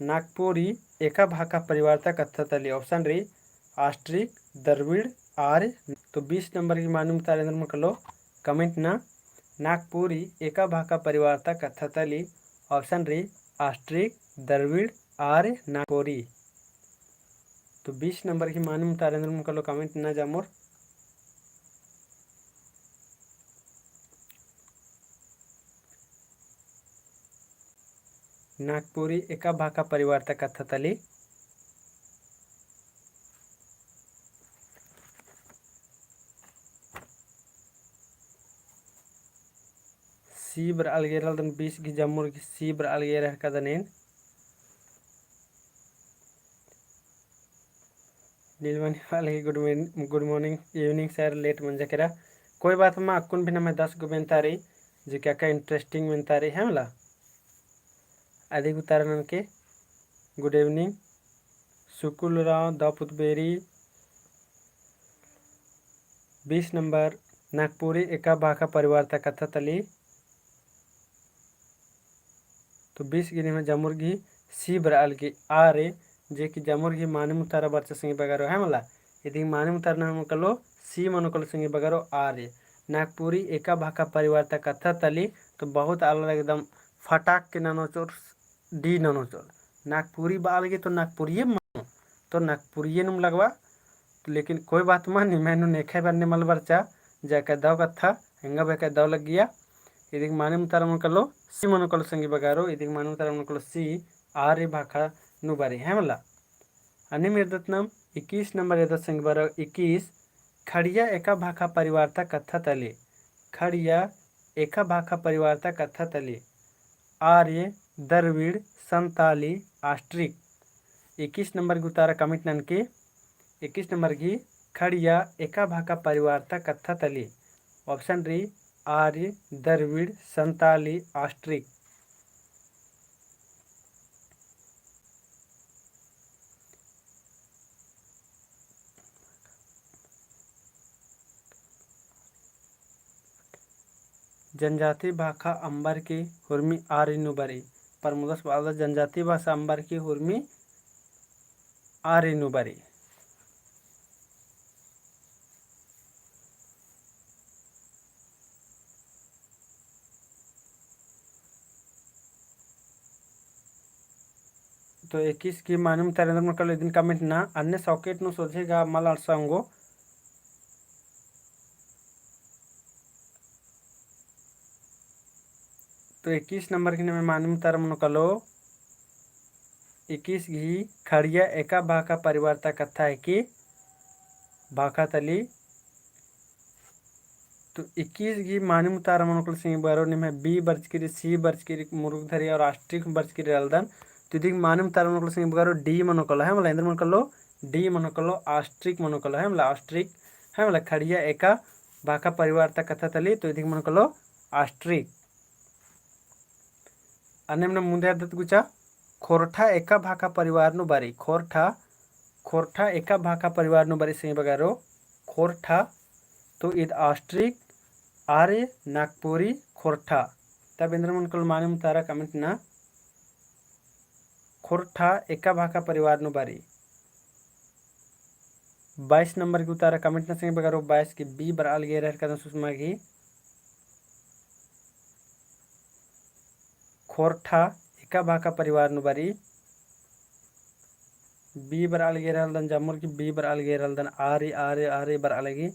नागपुरी एका भाखा परिवार ता कत्था तली। Option रई ostrich, द्रविड़, आर्य। तो बीस नंबर गही मानिम उतारा एन्देर मनो कलो comment ना। नागपुरी एका भाखा परिवार ता कत्था तली। Option रई ostrich, द्रविड़, आर्य, नागपुरी। तो बीस नंबर गही मानिम उतारा एन्देर मनो कलो comment ना जामुर। नागपुरी एका भाखा परिवार ता कत्था तली। C बरआ लगी एरदन, बीस गही जामुर गही C बरआ लगी एरर कदन एन। नीलमणि वाले good morning, good morning, evening sir, late मंजा केरा। कोई बात मा, अक्कुन भी नम्है दस गो मेन्ता रई, जे कि अक्का interesting मेन्ता रई, है मला। अदिक उतारा ननके, good evening, सुकुल राव, दौपुतबेरी, बीस नंबर, नागपुरी एका भाखा परिवार ता कत्था तली। तो बीस गही निम्है जामुर गही C बरआ लगी आर्य, जे कि जामुर गही मानिम उतारा बरचा संगी बगारो है मला। इदिक मानिम उतारा नम्है मनो कलो C मनो कलो संगी बगारो आर्य। नागपुरी एका भाखा परिवार ता कत्था तली, तो बहुत आलर एकदम फटाक के ननोचोर D ननोचोर। नागपुरी बआ लगी तो नागपुरिये मनो, तो नागपुरिये नुम लगबआ। तो लेकिन कोई बात मा, निम्है नू नेखय बरने मल बरचा, जे अक्का दव कत्था, एंगा भी अक्का दव लग्गिया। इदिक मानिम उतारा मनो कलो C मनो कलो संगी बगारो, इदिक मानिम उतारा मनो कलो C, आर्य भाखा नू बरई है मला। अन्नेम एरदत नाम इक्कीस नंबर एरदत संगी बगारो इक्कीस, खड़िया एका भाखा परिवार ता कत्था तली। खड़िया एका भाखा परिवार ता कत्था तली। आर्य, द्रविड़, संताली, ostrich। इक्कीस नंबर गही उतारा comment ननके, इक्कीस नंबर गही खड़िया एका भाखा परिवार ता कत्था तली। Option रई आर्य, द्रविड़, संताली, ostrich। जनजाति भाखा अम्बर की हुरमी आर्य नू बरई। प्रमोदस बअदस जनजाति भाषा अम्बर की हुरमी आर्य नू बरई। तो इक्कीस गही मानिम उतारा एन्देर मनो कलो इदिन comment ना, अन्ने socket नू सोझे गा मल अंड़सा ओंगो। तो इक्कीस नंबर गही निम्है मानिम उतारा मनो कलो, इक्कीस गही खड़िया एका भाखा परिवार ता कत्था हिकी भाखा तली। तो इक्कीस गही मानिम उतारा मनो कलो संगी बगारो निम्है B बरचकी रई, C बरचकी रई, मुरुक धरी और ostrich बरचकी रई रअदन। तो इदिक मानिम उतारा मनो कलो संगी बगारो D मनो कलो है मला, एन्देर मनो कलो D मनो कलो, ostrich मनो कलो है मला, ostrich है मला, खड़िया एका भाखा परिवार ता कत्था तली। तो इदिक मनो कलो ostrich। अन्नेम नाम मुन्दे एरदत गुचा। खोरठा एका भाखा परिवार नू बरई, खोरठा, खोरठा एका भाखा परिवार नू बरई संगी बगरो, खोरठा, तो ईद ostrich, आर्य, नागपुरी, खोरठा। तब एन्देर मनकल मानिम उतारा comment ना। खोरठा एका भाखा परिवार नू बरई। बाईस नंबर की उतारा comment ना संगी बगरो, बाईस की B बरआ लगी एरर कदन सुषमा की। खोरठा एका भाखा परिवार नू बरई। B बरआ लगी एरर दन जम्मुर की, B बरआ लगी एरर दन, आर्य, आर्य, आर्य बरआ लगी।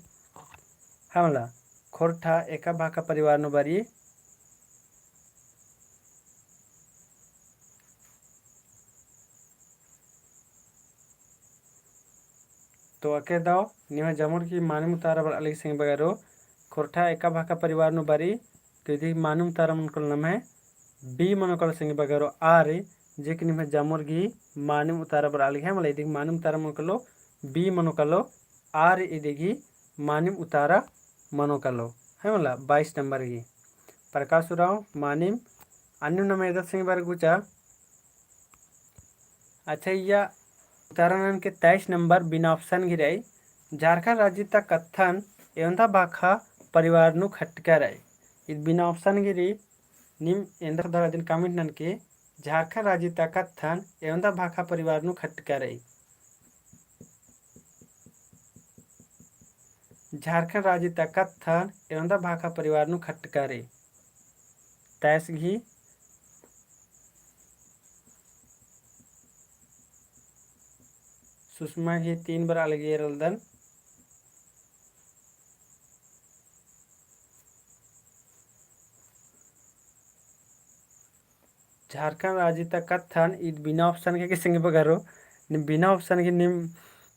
हाँ मला, खोरठा एका भाखा परिवार नू बरई। तो अके दव निम्है जम्मुर की मानिम उतारा बरआ लगी संगी बगरो, खोरठा एका भाखा परिवार नू बरई। तो इदी मानिम उतारा मनकल नम्है B मनकल संगी बगरो, आर्य, जे कि निम्है जम्मुर की मानिम उतारा बरआ लगी, है मला, इदी मानिम उतारा मनकलो B मनकलो, आर्य इदी की मानिम उतारा मनकलो, है मला, बाईस नंबर की। प्रकाश उराँव मानिम अन्नु नम्है एरदत संगी बगरो गुचा। अच्छा, इय्या उतारा ननके तेईस नंबर बिना option गही रई, झारखंड राजी ता कत्थन एवंदा भाखा परिवार नू खट्टका रई। इद बिना option गही रई, नीम एन्देर दरा दिन comment ननके, झारखंड राजी ता कत्थन एवंदा भाखा परिवार नू खट्टका रई। झारखंड राजी ता कत्थन एवंदा भाखा परिवार नू खट्टका रई। तेईस गही सुषमा गही तीन बरआ लगी एरर दन। झारखंड राजी ता कत्थन, इद बिना option गही संगी बगरो, नीम बिना option गही नीम,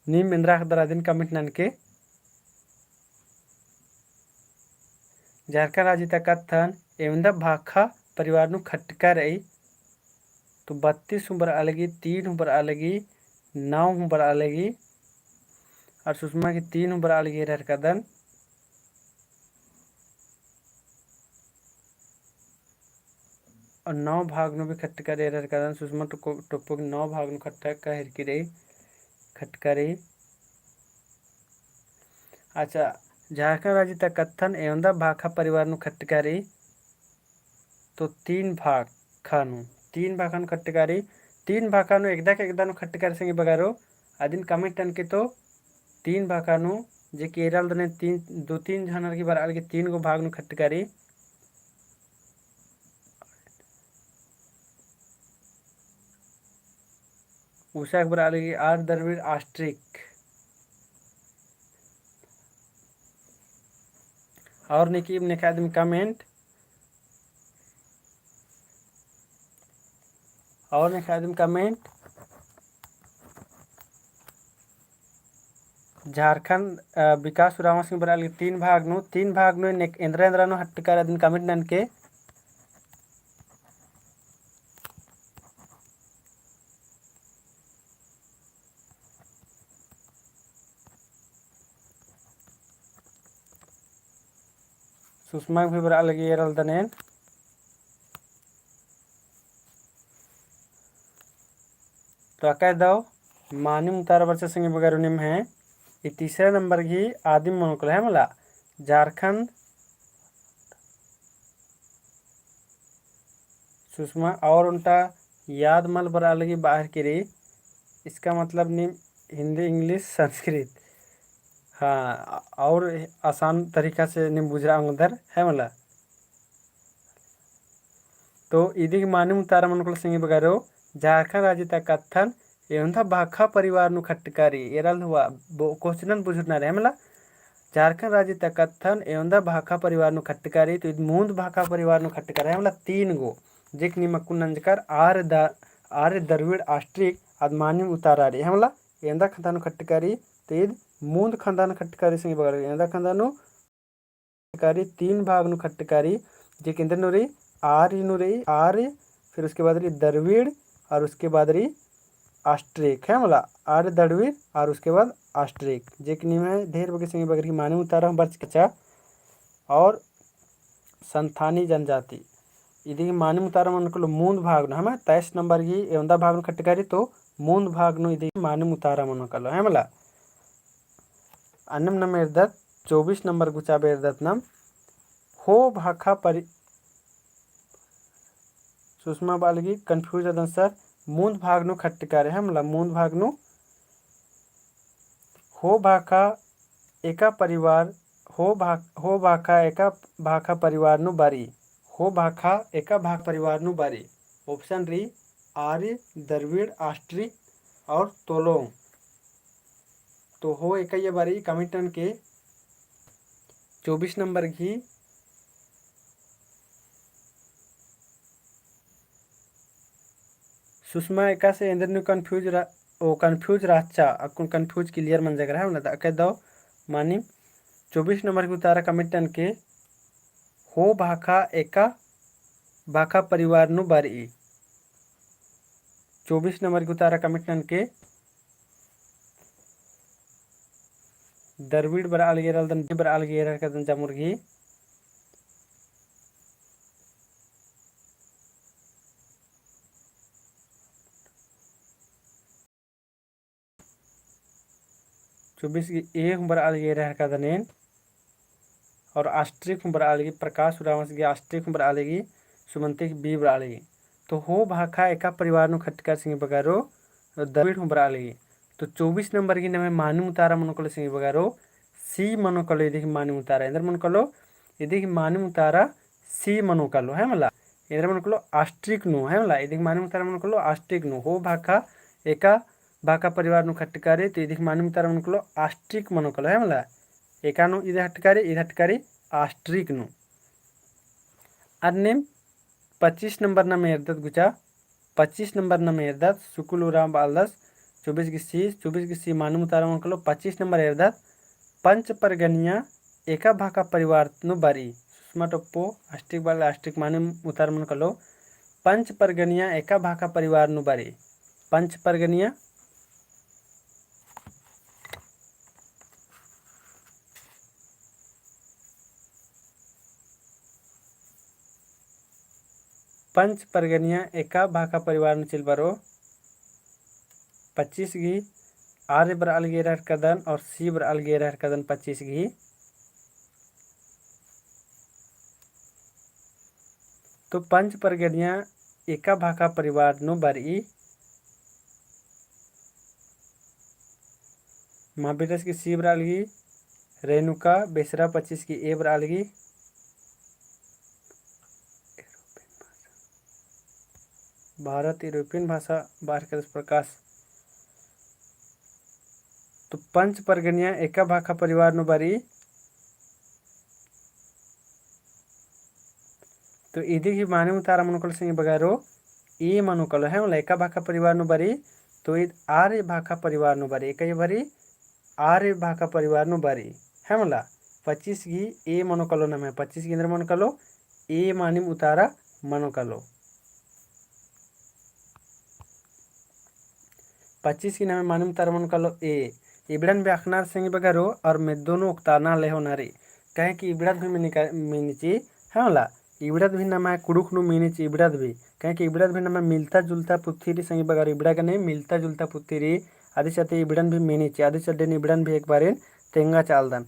नीम एन्देर अख़दर अदिन comment ननके। झारखंड राजी ता कत्थन एवंदा भाखा परिवार नू खट्टका रई। तो बत्तीस हूँ बरआ लगी, तीन हूँ बरआ लगी, नौ हूँ बरआ लगी, और सुषमा गही तीन हूँ बरआ लगी एरर कदन। और नौ भाग नू भी खट्टका रई एरर कदन, सुषमा टोप्पो, टोप्पो गही नौ भाग नू खट्टका हेरकी रई, खट्टका रई। अच्छा, झारखंड राजी ता कत्थन एवंदा भाखा परिवार नू खट्टका रई। तो तीन भाखा नू, तीन भाखा नू खट्टका रई, तीन भाखा नू एकदा के एकदा नू खट्टका रई संगी बगरो, अदिन comment ननके तो तीन भाखा नू, जे कि एरर दने तीन, दो तीन झनर की बरआ लगी तीन गो भाग नू खट्टका रई। उसाक बरआ लगी आर्य द्रविड़ ostrich। और नेकी नेखा दिम comment, और नेखा दिम comment। झारखंड, अ, विकास उराँव संगी बरआ लगी तीन भाग नू, तीन भाग नू ने-, एन्देर एन्देर नू खट्टका रई अदिन comment ननके। सुषमा भी बरआ लगी एरर दन एन। तो अकय दव मानिम उतारा बरचा संगी बगरो निम्है, ई तीसरा नंबर गही आदिम मनकल है मला, झारखंड सुषमा और ओन्टा याद मल बरआ लगी बाहर की रई, इसका मतलब नीम हिंदी, English, संस्कृत, हाँ, और आसान तरीका से नीम बुझरआ ओंगदर है मला। तो इदिग मानिम उतारा मनकल संगी बगरो, झारखंड राजी ता कत्थन एवंदा भाखा परिवार नू खट्टका रई, एरल हुआ बो-, question बुझुरना रई है मला। झारखंड राजी ता कत्थन एवंदा भाखा परिवार नू खट्टका रई, तो इद मुन्द भाखा परिवार नू खट्टका रई है मला तीन गो, जेक नीम अक्कुन नंजकर आर्य द-, आर्य द्रविड़ ostrich आद मानिम उतारा रई है मला, एवंदा खंदा नू खट्टका रई, तो इद मुन्द खंदा नू खट्टका रई संगी बगरो, एवंदा खंदा नू खट्टका रई, तीन भाग नू खट्टका रई, जे कि एन्देर नू रई, आर्य नू रई, आर्य, फिर उसके बाद रई द्रविड़, और उसके बाद रई ostrich, है मला, आर्य द्रविड़, और उसके बाद ostrich, जे कि निम्है ढेर बग्गे संगी बगरो मानिम उतारा हूँ बरचका रई, और संथाली जनजाति, इदी गही मानिम उतारा मनो कालो मूंद भाग नू, है मला? तेईस नंबर गही एवंदा भाग नू खट्टकारी, तो मूंद भाग नू इदी गही मानिम उतारा मनो कालो, है मला? अन्नेम नम एरदत, चौबीस नंबर गुचा बेरदत नम, हो भाखा परि-, सुषमा बआ लगी confuse अदन sir, मूंद भाग नू खट्टकारी, है मला? मूंद भाग नू हो भाखा एका परिवार, हो भा-, हो भाखा एका भाखा परिवार नू बरई, हो भाखा एका भाखा परिवार नू बरई। Option रई आर्य, द्रविड़, ऑस्ट्रिक और तोलोंग। तो हो एका ये बरई comment ननके चौबीस नंबर गही। सुषमा एकासे एन्देर नू confuse रा-, ओ confuse रहचा, अक्कुन confuse clear मंजा केरा है मला, अक्कय दव मानिम चौबीस नंबर गही उतारा comment ननके हो भाखा एका भाखा परिवार नू बरई। चौबीस नंबर गही उतारा comment ननके द्रविड़ बरआ लगी एरा रअदन, बरआ लगी एरा रअदन जमुर गही। चौबीस गही A हूँ बरआ लगी एरा रअदन एन। और ऑस्ट्रिक हूँ बरआ लगी, प्रकाश उराँवस गही ऑस्ट्रिक हूँ बरआ लगी, सुमंतिक B बरआ लगी। तो हो भाखा एका परिवार नू खट्टकारी संगी बगरो, द्रविड़ हूँ बरआ लगी। तो चौबीस नंबर गही नम्है मानिम उतारा मनो कालो संगी बगरो, C मनो कालो इदी गही मानिम उतारा। एन्देर मनो कालो, इदी गही मानिम उतारा C मनो कालो, है मला? एन्देर मनो कालो ऑस्ट्रिक नू, है मला? इदी गही मानिम उतारा मनो कालो ऑस्ट्रिक नू। हो भाखा एका भाखा परिवार नू खट्टकारी, तो इदी गही मानिम उतारा मनो कालो ऑस्ट्रिक मनो कालो, है मला? एका नू इदी खट्टकारी, इदी खट्टकारी ऑस्ट्रिक नू। अन्नेम पच्चीस नंबर नम एरदत गुचा, पच्चीस नंबर नम एरदत, सुकुल उराँव बआलदस, चौबीस गही C, चौबीस गही C मानिम उतारा मनो कालो, पच्चीस नंबर एरदत, पंच परगनिया एका भाखा परिवार नू बरई। सुषमा टोप्पो ऑस्ट्रिक बरआ लगी, ऑस्ट्रिक मानिम उतारा मनो कालो, पंच परगनिया एका भाखा परिवार नू बरई। पंच परगनिया पंच परगनिया एका भाखा परिवार नू चिल बरओ। पच्चीस गही आर्य बरआ लगी एरा रअदन और C बरआ लगी एरा रअदन पच्चीस गही। तो पंच परगनिया एका भाखा परिवार नू बरई। महाबीरस गही C बरआ लगी, रेणुका बेसरा पच्चीस गही A बरआ लगी। भारत यूरोपियन भाषा बरआ लगी एरा रअदस प्रकाश। तो पंच परगनिया एका भाखा परिवार नू बरई। तो इदी गही मानिम उतारा मनो कालो संगी बगरो, A मनो कालो, है मला? एका भाखा परिवार नू बरई, तो ईद आर्य भाखा परिवार नू बरई, एका ये बरई, आर्य भाखा परिवार नू बरई, है मला? पच्चीस गही A मनो कालो नम्है, पच्चीस गही एन्देर मनो कालो, A मानिम उतारा मनो कालो। पच्चीस गही नम्है मानिम उतारा मनो कालो A। इबड़न भी अख़नर संगी बगरो और मेद्दो नू ओक्ताना ले होना रई। काहे कि इबड़द भी मिनी का-, मिनी ची, है मला? इबड़द भी नम्है कुँड़ुख़ नू मिनी ची इबड़द भी। काहे कि इबड़द भी नम्है मिलता जुलता पुथी रई संगी बगरो, इबड़ा गने मिलता जुलता पुथी रई। अदिस अते इबड़न भी मिनी ची, अदिस अड्डे नू इबड़न भी एक बारिन तेंगा चालदन।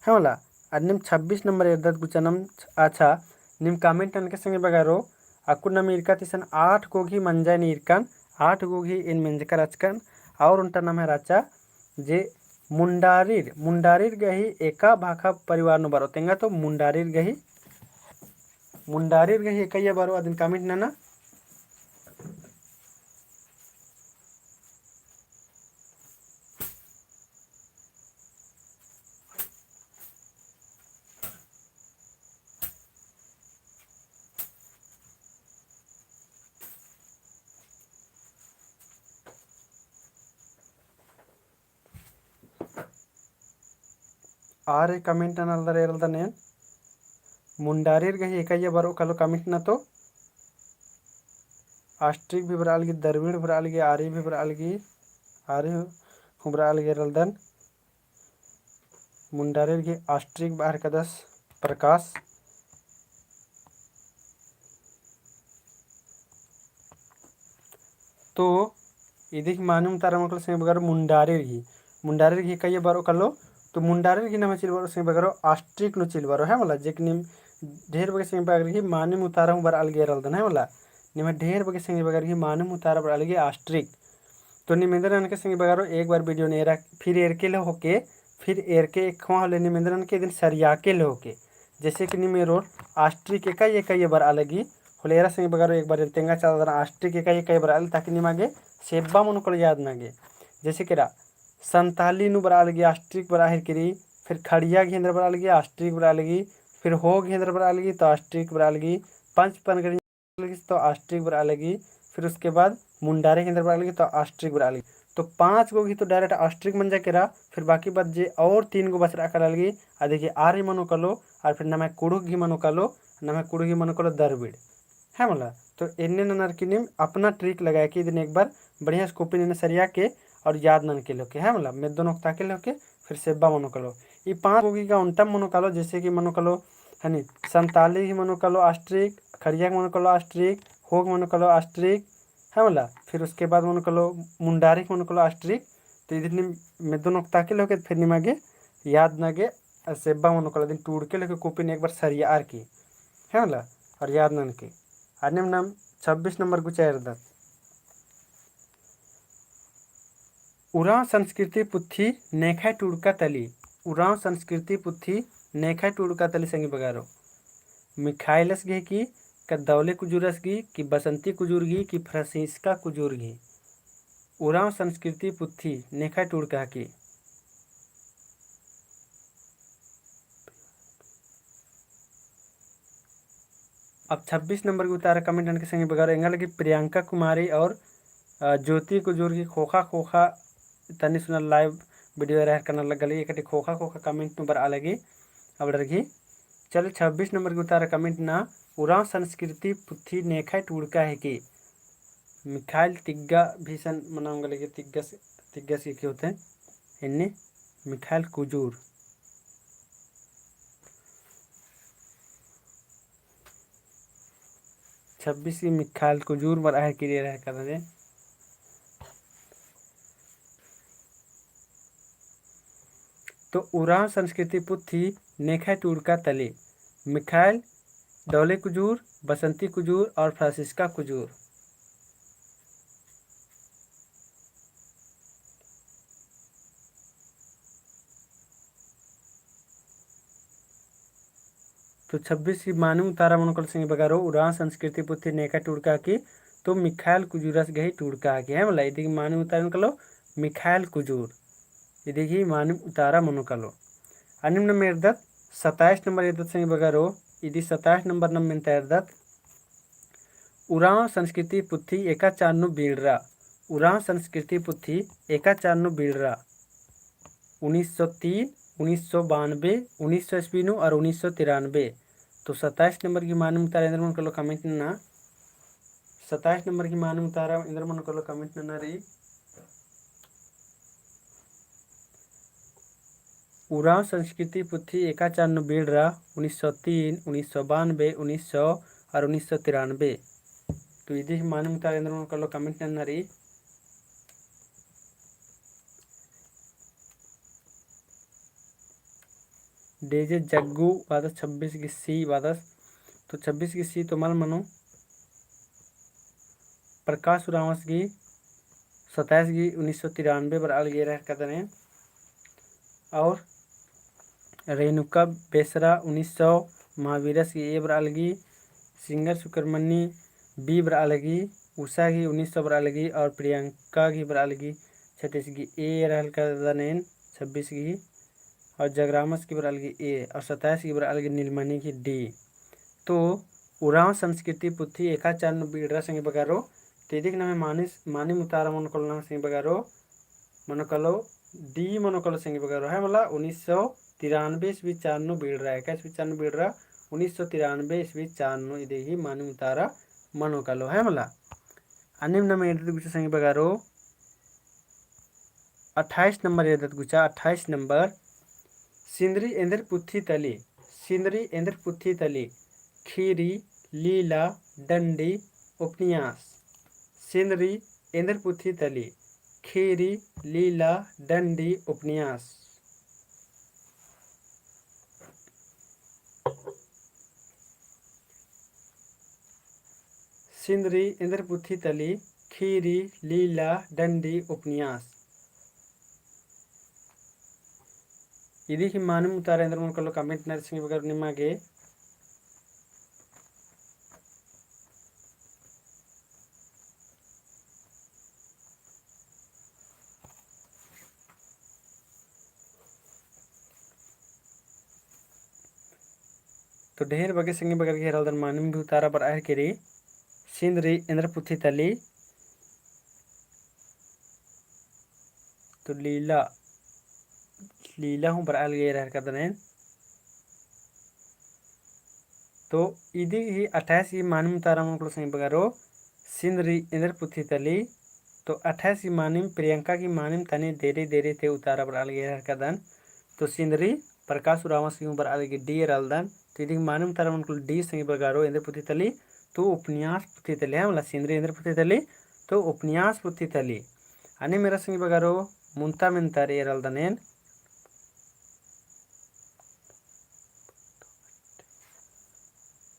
है मला? अन्नेम छब्बीस नंबर एरदत गुचा नम। अच्छा, नीम comment ननके संगी बगरो, अक्कुन नम ईरका ती इसन आठ गो गही मंजा एन ईरकन, आठ गो गही एन मेंजका रहचकन, और ओन्टा नम्है रहचा जे मुंडारिर, मुंडारिर गही एका भाखा परिवार नू बरओ। तेंगा तो मुंडारिर गही, मुंडारिर गही एकइया बरओ, अदिन comment नना। आरे comment नना लगदर एरलदन एन। मुंडारिर गही एकइया बरओ कालो comment नना तो। ऑस्ट्रिक भी बरआ लगी, द्रविड़ बरआ लगी, आर्य भी बरआ लगी, आर्य हूँ बरआ लगी एरलदन। मुंडारिर गही ऑस्ट्रिक बअर कदस प्रकाश। तो इदिक मानिम उतारा मनो कालो संगी बगरो मुंडारेर गही। मुंडारेर गही कइय्या बरओ कालो, तो मुंडारेर गही नम्है चिल बरओ संगी बगरो ostrich नू चिल बरओ, है मला, जे कि नीम ढेर बग्गे संगी बगर गही मानिम उतारा हूँ बरआ लगी एरलदन, है मला। निम्है ढेर बग्गे संगी बगर गही मानिम उतारा बरआ लगी ostrich। तो नीम एन्देर ननके संगी बगरो एक बार video नू एरा, फिर एरके ले होके, फिर एरके एखवा होले नीम एन्देर ननके इदिन सरियाके ले होके। जैसे कि नीम एरोर ostrich एका एका बरआ लगी, होले एरा संगी बगरो एक बार तेंगा चादन ostrich एका एका बरआ लगी, ताकि निमा गे सेब्बा मनो कालो याद नना गे। जैसे कि एरा संताली नू बरआ लगी ostrich बरआ हेलरकी रई, फिर खड़िया गही एन्देर बरआ लगी ostrich बरआ लगी, फिर हो गही एन्देर बरआ लगी तो ostrich बरआ लगी, पंच परगना लगी तो ostrich बरआ लगी, फिर उसके बाद मुंडारे गही एन्देर बरआ लगी तो ostrich बरआ लगी। तो पाँच गो गही तो direct ostrich मंजा केरा, फिर बाकी बाद जे और तीन गो बछरआ काला लगी, अदिगे आर्य मनो कालो, और फिर नम्है कुँड़ुख़ गही मनो कालो, नम्है कुँड़ुख़ गही मनो कालो द्रविड़। है मला, तो एन्ने ननर की नीम अपना trick लगाए के इदिन एक बार बढ़िया से copy नू एन्ने सरियाके और याद ननके ले होके, है मला, मेद्दो नोक्ताके ले होके, फिर सेब्बा मनो कालो। ई पाँच गो गही का ओन्टम मनो कालो, जैसे कि मनो कालो, हनी, संताली गही मनो कालो ostrich, खड़िया गही मनो कालो ostrich, हो गही मनो कालो ostrich, है मला, फिर उसके बाद मनो कालो मुंडारे गही मनो कालो ostrich। तो इदिन नीम मेद्दो नोक्ताके ले होके फिर निमा गे याद नना गे, और सेब्बा मनो कालो इदिन टूड़के ले होके copy नू एक बार सरियार की, है मला, और याद ननके। अन्नेम नाम छब्बीस नंबर गुचा एरदत। उराँव संस्कृति पुथी नेखय टूड़का तली। उराँव संस्कृति पुथी नेखय टूड़का तली संगी बगरो। मिखाइलस गही की, का दौले कुजूरस गही, कि बसंती कुजूर गही, कि फ्रांसिस्का कुजूर गही। उराँव संस्कृति पुथी नेखय टूड़का की। अब छब्बीस नंबर गही उतारा comment ननके संगी बगरो, एंगा लगी प्रियंका कुमारी और, अ, ज्योति कुजूर गही खोखा खोखा तनी सुना live video रहर करना लग्गा लगी, एकटी खोखा खोखा comment नू बरआ लगी, अबड़र गही। चलो छब्बीस नंबर गही उतारा comment ना, उराँव संस्कृति पुथी नेखय टूड़का हेके। मिखाइल तिग्गा भीसन मना ओंगा लगी, तिग्गस, तिग्गस के होते हैं, इन्ने मिखाइल कुजूर। छब्बीस गही मिखाइल कुजूर बरआ हेलरकी रई एरा हेलरका दने। तो उराँव संस्कृति पुथी नेखय टूड़का तली मिखाइल दौले कुजूर, बसंती कुजूर और फ्रांसिस्का कुजूर। तो छब्बीस गही मानिम उतारा मनो कालो संगी बगरो, उराँव संस्कृति पुथी नेखय टूड़का की, तो मिखाइल कुजूरस गही टूड़का की, है मला, इदी गही मानिम उतारा मनो कालो मिखाइल कुजूर, इदी गही मानिम उतारा मनो कालो। अन्नेम नाम एरदत सताइस नंबर एरदत संगी बगरो, इदी सताइस नंबर नाम मेन्ता एरदत। उराँव संस्कृति पुथी एका चान नू बीड़रा। उराँव संस्कृति पुथी एका चान नू बीड़रा। उन्नीस सौ तीन, उन्नीस सौ बानबे, उन्नीस सौ ईस्वी नू और उन्नीस सौ तिरानबे। तो सताइस नंबर गही मानिम उतारा एन्देर मनो कालो comment नना। सताइस नंबर गही मानिम उतारा एन्देर मनो कालो comment नना रई। उराँव संस्कृति पुथी एका चान नू बीड़रा, उन्नीस सौ तीन, उन्नीस सौ बानबे, उन्नीस सौ और उन्नीस सौ तिरानबे। तो इदी गही मानिम उतारा एन्देर मनो कालो comment नना रई। डीजे जग्गू बादस छब्बीस गही C बादस, तो छब्बीस गही C तो मल मनो। प्रकाश उराँवस गही सताइस गही उन्नीस सौ तिरानबे बरआ लगी एरा हेलरका दने। और रेणुका बेसरा उन्नीस सौ, महावीरस गही A बरआ लगी, सिंगर सुकरमनी B बरआ लगी, उषा गही उन्नीस सौ बरआ लगी और प्रियंका गही बरआ लगी छत्तीस गही A एरा हेलरका दने छब्बीस गही। और जगरामस गही बरआ लगी A, और सताइस गही बरआ लगी नीलमणि गही D। तो उराँव संस्कृति पुथी एका चान नू बीड़रा संगी बगरो, तो इदी गही नम्है मानिस, मानिम उतारा मनो कालो नम्है संगी बगरो, मनो कालो D मनो कालो संगी बगरो, है मला, उन्नीस सौ तिरानबे ईस्वी चान नू बीड़रा, एका ईस्वी चान नू बीड़रा, उन्नीस सौ तिरानबे ईस्वी चान नू इदी गही मानिम उतारा मनो कालो, है मला। अन्नेम नाम एरदत गुचा संगी बगरो, अट्ठाईस नंबर एरदत गुचा, अट्ठाईस नंबर। सिंदरी एन्देर पुथी तली, सिंदरी एन्देर पुथी तली, खीरी, लीला, डंडी, उपन्यास। सिंदरी एन्देर पुथी तली, खीरी, लीला, डंडी, उपन्यास। सिंदरी एन्देर पुथी तली, खीरी, लीला, डंडी, उपन्यास। इदी ही मानिम उतारा एन्देर मनो कालो comment नना संगी बगर निमा गे। तो ढेर बग्गे संगी बगर गे एरा लगदन मानिम भी उतारा बरआ हेलरकी रई। सिंदरी एन्देर पुथी तली। तो लीला, लीला हूँ बरआ लगी एरा हेलरकदन एन। तो इदी ही अट्ठाईस गही मानिम उतारा मनो कालो संगी बगरो, सिंदरी एन्देर पुथी तली। तो अट्ठाईस गही मानिम, प्रियंका गही मानिम तनी देरी देरी ती उतारा बरआ लगी एरा हेलरकदन। तो सिंदरी प्रकाश उराँवस गही हूँ बरआ लगी D एरा लगदन। तो इदी गही मानिम उतारा मनो कालो D संगी बगरो एन्देर पुथी तली। तो उपन्यास पुथी तली, है मला, सिंदरी एन्देर पुथी तली। तो उपन्यास पुथी तली। अन्नेम एरा संगी बगरो, मुन्ता मेन्ता रई एरा लगदन एन।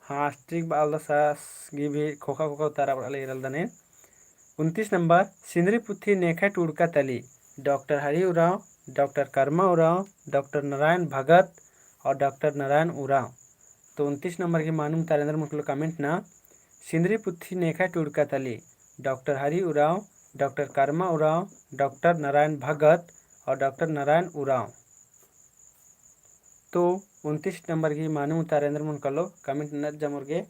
हाँ, ठीक बआ लगदस, आस गही भी खोखा खोखा उतारा बरआ लगी एरा लगदन एन। उनतीस नंबर, सिंदरी पुथी नेखय टूड़का तली, डॉक्टर हरि उराँव, डॉक्टर कर्मा उराँव, डॉक्टर नारायण भगत और डॉक्टर नारायण उराँव। तो उनतीस नंबर गही मानिम उतारा एन्देर मनो कालो comment नना, सिंदरी पुथी नेखय टूड़का तली, डॉक्टर हरि उराँव, डॉक्टर कर्मा उराँव, डॉक्टर नारायण भगत और डॉक्टर नारायण उराँव। तो उनतीस नंबर गही मानिम उतारा एन्देर मनो कालो comment नना जमोर गे।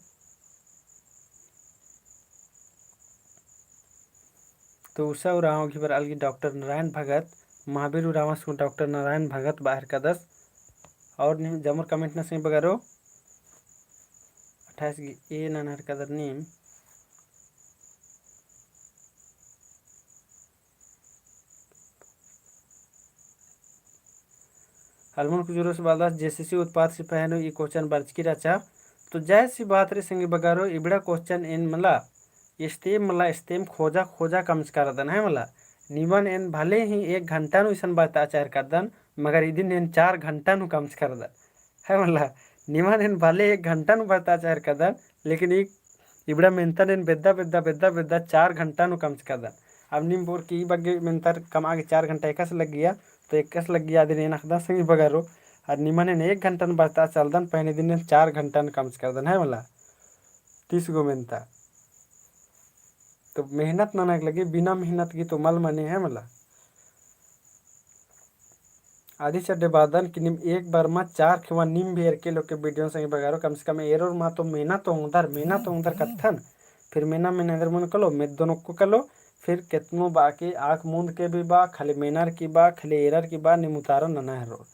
तो उषा उराँव गही बरआ लगी डॉक्टर नारायण भगत, महावीर उराँवस हूँ डॉक्टर नारायण भगत बआ हेलरकदस। और नीम जमोर comment नना संगी बगरो, अट्ठाईस गही A नना हेलरकदर नीम। अलमन कुजूरस बआ लगदस, JCC उत्पाद सिपाही नू ई question बरचकी रहचा। तो जाहिर सी बात रई संगी बगरो, इबड़ा question एन मला, इस्तेम मला, इस्तेम खोजा खोजा कमचका रअदन, है मला। निमन एन भले ही एक घंटा नू इसन बरता चार करदन, मगर इदिन एन चार घंटा नू कमचका रअदन। है मला, निमन एन भले एक घंटा नू बरता चार करदन, लेकिन ई इबड़ा मेन्तन एन बेद्दा, बेद्दा, बेद्दा, बेद्दा चार घंटा नू कमचका रअदन। अब नीम बओर कि ई बग्गे मेन्तर कमआ गे चार घंटा एकासे लग्गिया, तो एकासे लग्गिया अदिन एन अख़दन संगी बगरो, अरा निमन एन एक घंटा नू बरता चालदन, पहें इदिन एन चार घंटा नू कमचका रअदन, है मला। तीस गो मेन्ता। तो मेहनत नना गे लगी, बिना मेहनत गही तो मल मनी, है मला। अदी चड्डे बअदन कि नीम एक बार मा चार खेवा नीम भी एरके लोग के video संगी बगरो, कम से कम एरोर मा तो मेना तो ओंगदर, मेना तो ओंगदर कत्थन। फिर मेना, मेना एन्देर मनो कालो, मेद्दो नोक्को कालो, फिर केतनो बआ के आँख मूंद के भी बआ, खाली मेनर की बआ, खाली एरर की बआ, नीम उतारा नना हेलरोर।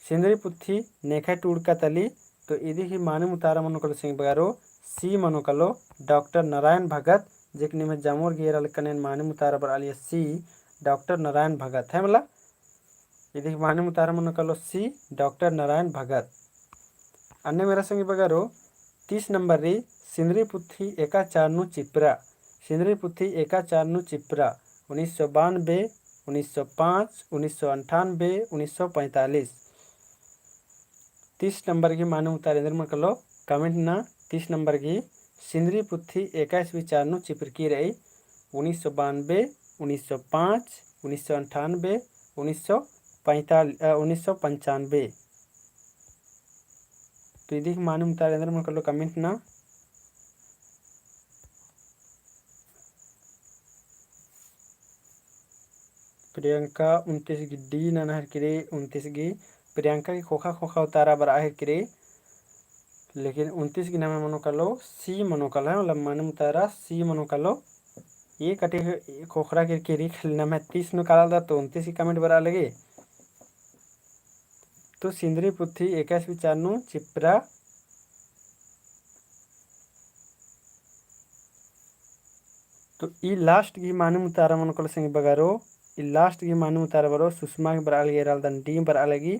सिंदरी पुथी नेखय टूड़का तली, तो इदी ही मानिम उतारा मनो कालो संगी बगरो, C मनो कालो, डॉक्टर नारायण भगत, जेक निम्है जमोर गही एरा लगदन एन मानिम उतारा बरआ लगिया C, डॉक्टर नारायण भगत, है मला? इदी ही मानिम उतारा मनो कालो C, डॉक्टर नारायण भगत। अन्नेम एरा संगी बगरो, तीस नंबर रई, सिंदरी पुथी एका चार नू चिप्रा, सिंदरी पुथी एका चार नू चिप्रा, उन्नीस सौ बानबे, उन्नीस सौ पाँच, उन्नीस सौ अंठानबे, उन्नीस सौ पैंतालीस। तीस नंबर गही मानिम उतारा एन्देर मनो कालो, comment नना। तीस नंबर गही सिंदरी पुथी एका ईस्वी चार नू चिपरकी रई, उन्नीस सौ बानबे, उन्नीस सौ पाँच, उन्नीस सौ अंठानबे, उन्नीस सौ पैंतालीस, अ, उन्नीस सौ पंचानबे। तो इदी ही मानिम उतारा एन्देर मनो कालो, comment नना। प्रियंका उनतीस गही D नना हेलरकी रई, उनतीस गही प्रियंका गही खोखा खोखा उतारा बरआ हेलरकी रई। लेकिन उनतीस गही नम्है मनो कालो C मनो कालो, है मतलब मानिम उतारा C मनो कालो। ई कटे खोखरा केरकी रई, खाली नम्है तीस नू काला लगदत, तो उनतीस गही comment बरआ लगी। तो सिंदरी पुथी एका ईस्वी चार नू चिप्रा। तो ई last गही मानिम उतारा मनो कालो संगी बगरो, ई last गही मानिम उतारा बरओ, सुषमा गही बरआ लगी, एरा लगदन D बरआ लगी।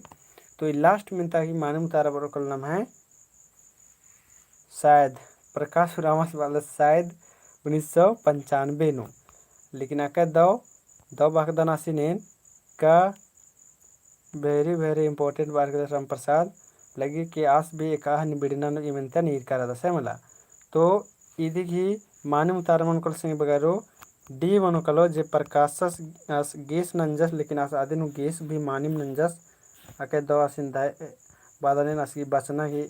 तो ई last मेन्ता गही मानिम उतारा बरओ कालो नम्है शायद, प्रकाश उराँवस बआ लगदस शायद उन्नीस सौ पंचानबे नू। लेकिन अकय दव, दव बअदन आसिन एन का very, very important बअर के राम प्रसाद लगी कि आस भी एका हनी बिड़ना नू इमेंता नीर का रअदस है मला। तो इदी गही मानिम उतारा मनो कालो संगी बगरो, D मनो कालो जे प्रकाशस आस gas नंजस, लेकिन आस अदिन हूँ gas भी मानिम नंजस। अकय दव आसिन दाय बअदन एन आस गही बचना गही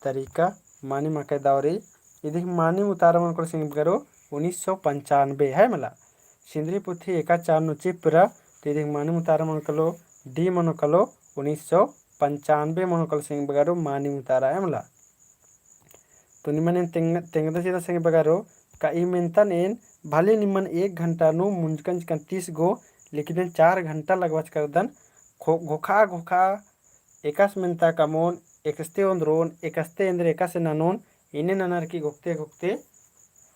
तरीका मानिम अकय दव रई। इदी गही मानिम उतारा मनो कालो संगी बगरो उन्नीस सौ पंचानबे है मला। सिंदरी पुथी एका चार नू चिप्रा, तो इदी गही मानिम उतारा मनो कालो D मनो कालो उन्नीस सौ पंचानबे मनो कालो संगी बगरो मानिम उतारा है मला। तो निमन एन तेंग-, तेंगदन चिदन संगी बगरो, का इमेंतन एन भले निमन एक घंटा नू मुंजकन चिकन तीस गो, लेकिन एन चार घंटा लगबाच करदन, खो-, घोखा घोखा एकासे मेंता कमोन, एकस्ते ओन्द्रोन, एकस्ते एन्द्रे एकासे ननोन, इन्ने ननर की घोखते घोखते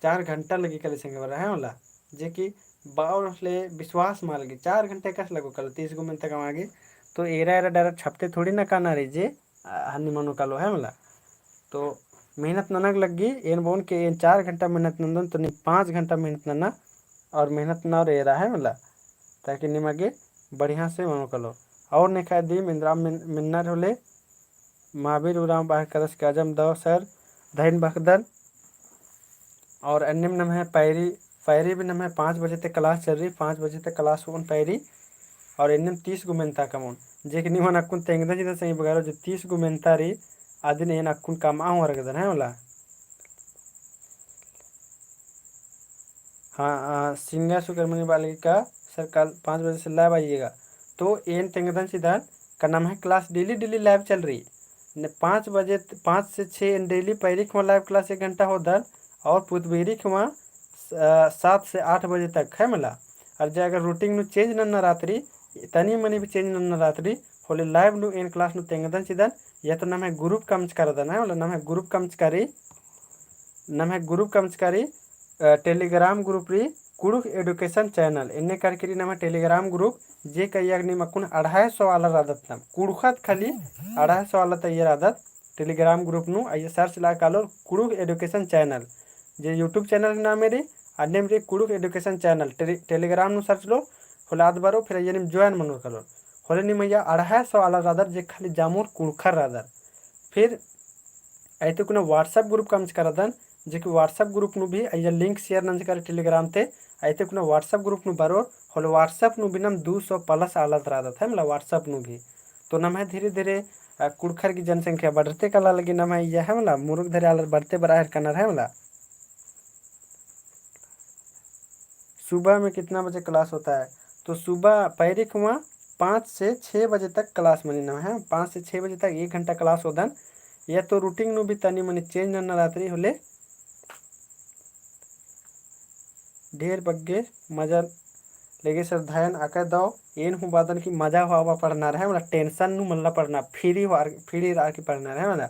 चार घंटा लगी काली संगी बगरो है मला। जे कि बअर होले विश्वास मल लगी, चार घंटा एकासे लगो कालो, तीस गो मेंता कमआ गे। तो एरा एरा direct छपते थोड़ी ना काना रई जे, आ, हनी मनो कालो है मला। तो मेहनत नना गे लग्गी, एन बओन के एन चार घंटा मेहनत नन्दन, तो नीम पाँच घंटा मेहनत नना, और मेहनत नना और एरा है मला, ताकि निमा गे बढ़िया से मनो कालो। और नेखा दिम इन्द्राम मिन-, मिन्नर होले, महावीर उराँव बअर कादस का अजम दव sir, धइन बअदन। और एन्नेम नम्है पैरी, पैरी भी नम्है पाँच बजे तक class चल रई, पाँच बजे तक class होओन पैरी। और एन्नेम तीस गो मेंता कमोन, जे कि निमन अक्कुन तेंगदन चिदन संगी बगरो, जो तीस गो मेंता रई, अदिन एन अक्कुन कमआ हूँ अरगदन है मला। हाँ, आ, सिंगा सुकरमनी बआ लगी का, sir, कल पाँच बजे से live आइएगा। तो एन तेंगदन चिदन का नम्है class daily, daily live चल रई। ने पाँच बजे, पाँच से छः एन daily पैरी ख़ेम्मा live class एक घंटा होअदन, और पुतबेरी ख़ेम्मा, आ, सात से आठ बजे तक है मला। और जे अगर routine नू change नन्ना रअदत रई, तनी मनी भी change नन्ना रअदत रई, होले live नू एन class नू तेंगदन चिदन, या तो नम्है group कमचका रअदन है मला, नम्है group कमचका रई, नम्है group कमचका रई, अ, Telegram group रई, कुँड़ुख़ education channel, एन्ने करके रई नम्है Telegram group, जे कहिया नीम अक्कुन अढ़ाई सौ आलर रअदत नाम, कुँड़ुख़त खाली अढ़ाई सौ आलर तइय्या रअदत Telegram group नू, अइय्या search लगा कालोर कुँड़ुख़ education channel, जे YouTube channel नामे रई, अन्नेम रई कुँड़ुख़ education channel, Tele-, Telegram नू search लोर, होले आद बरओ, फिर अइय्या नीम join मनोर कालोर, होले नीम अइय्या अढ़ाई सौ आलर रअदर, जे खाली जामोर कुँड़ुख़र रअदर। फिर अइते कुना WhatsApp group कमचका रअदन, जे कि WhatsApp group नू भी अइय्या link share नंजका रई Telegram ती, अइते कुना WhatsApp group नू बरओर, होले WhatsApp नू भी नाम दू सौ plus आलर रअदत है मला WhatsApp नू भी। तो नम्है धीरे धीरे, अ, कुँड़ुख़र की जनसंख्या बढ़ते काला लगी, नम्है अइय्या है मला, मुरुख धरे आलर बढ़ते बरआ हेलरकनर है मला। सुबह में कितना बजे class होता है? तो सुबह पैरी ख़ेम्मा पाँच से छः बजे तक class मनी नम्है, पाँच से छः बजे तक एक घंटा class होअदन। या तो routine नू भी तनी मनी change नन्ना रअदत रई होले ढेर बग्गे मजा लगे sir। धयन अकय दव एन हूँ बअदन कि मजा हूँ आबा पढ़ना रई है मला, tension नू मल्ला पढ़ना, free होअर, free रअर की पढ़ना रई है मला।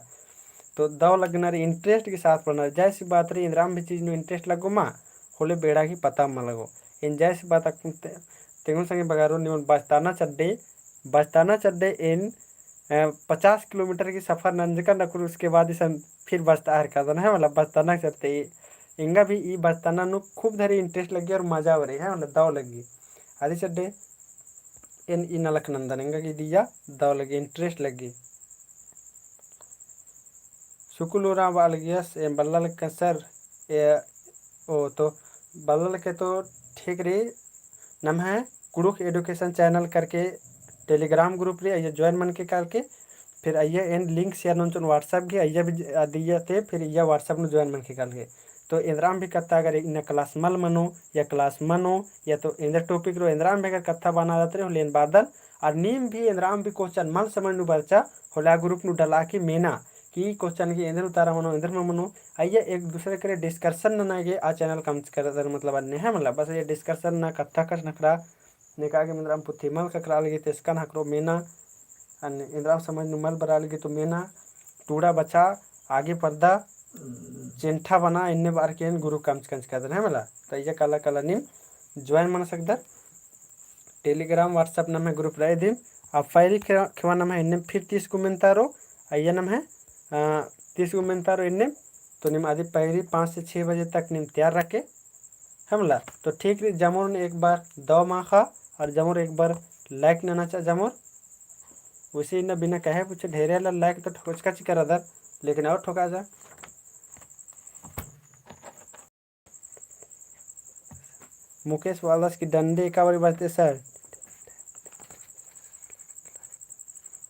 तो दव लगना रई, interest के साथ पढ़ना रई। जैसी बात रई, इन्द्राम भी चीज नू interest लग्गो मा, होले बेड़ा की पता मल लगो। एन जैसी बात अक्कुन ते-, तेंगोन संगी बगरो, निमन बस्ताना चड्डे, बस्ताना चड्डे एन, अ, पचास kilometer की सफर नंजकन अक्कुन, उसके बाद इसन फिर बस्ता हेलरकादन है मला, बस्ताना चड्डे। एंगा भी ई बस्ताना नू खूब धरी interest लग्गी और मजा बरई है मला, दव लग्गी। अदी चड्डे एन ई नलख नन्दन, एंगा गे इदिया दव लग्गी, interest लग्गी। सुकुल उराँव बआ लगियस, एम बल्ला लक्कन sir, ए, ओ तो बल्ला लक्के तो ठीक रई, नम्है कुँड़ुख़ education channel करके Telegram group रई, अइय्या join मनके करके, फिर अइय्या एन link share नंजोन WhatsApp गही, अइय्या भी ज-, अदिय्या ते, फिर इय्या WhatsApp नू join मनके करके। तो एन्द्राम भी कत्था अगर इन्ना class मल मनो, या class मनो, या तो एन्देर topic रओ, एन्द्राम भी अगर कत्था बअना रअदत रई, होले एन बअदन, और नीम भी एन्द्राम भी question मल समझ नू बरचा, होले आ group नू डला की मेना, कि ई question गे एन्देर उतारा मनो, एन्देर मल मनो, अइय्या एक दूसरे करे discussion नना गे आ channel कमचका रअदर, मतलब अन्ने है मला, बस अइय्या discussion नना, कत्था कछनखरआ, नेका गे एन्द्राम पुथी मल ख़क्खरआ लगी तो एसकन ख़क्खरो मेना, अन्ने एन्द्राम समझ नू मल बरआ लगी तो मेना, टूड़ा बछा, आगे परदा, चेंठा बना, एन्ने बअर के एन group कमचका रअदन है मला। तो अइय्या काला काला नीम join मना सकदर। Telegram, WhatsApp नम्है group रई दिम। अब पैरी खे-, ख़ेम्मा नम्है एन्नेम फिर तीस गो मेन्ता रओ, अइय्या नम्है, अ, तीस गो मेन्ता रओ एन्नेम। तो नीम अदी पैरी पाँच से छः बजे तक नीम तैयार रअके। है मला। तो ठीक रई, जमोरिन एक बार दव माखा और जमोर एक बार like नना चा जमोर। वैसे इन्ना बिना कहे पूछे ढेरे ला like तो ठोचका चिका रअदर, लेकिन और ठोका जा। मुकेश बआलदस कि डंडे एका बारी बजते सर।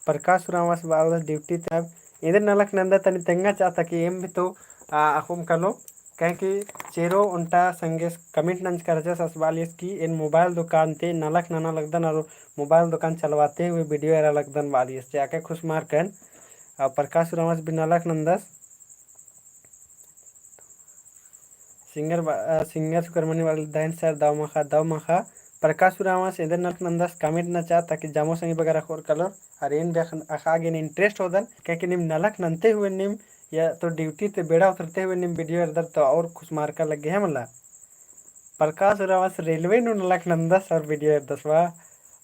प्रकाश उराँवस बआलदस duty ता अब एन्देर नलख नंदर तनी तेंगा चाहता कि एम भी तो, आ, अख़ोम कालोम, काहे कि चेरो ओन्टा संगेस comment नंजका रहचस, आस बआलियस कि एन mobile दुकान ती नलख नना लगदन और mobile दुकान चलवाते हुए video एरा लगदन बआलियस, जे आके खुसमारकन। और प्रकाश उराँवस भी नलख नंदस। Singer बा-, अ, singer सुकरमनी बआलदस दव माखा, दव माखा। प्रकाश उराँवस एन्देर नलख नंदस comment नना चा, ताकि जमो संगी बगर अख़ोर कालोर, और एन भी अख़ा गे interest होदन, काहे कि नीम नलख नन्ते हुए नीम या तो duty ती बेड़ा उतरते हुए नीम video एरदर तो और खुसमारका लग्गे, है मला। प्रकाश उराँवस railway नू नलख नंदस और video एरदस बा,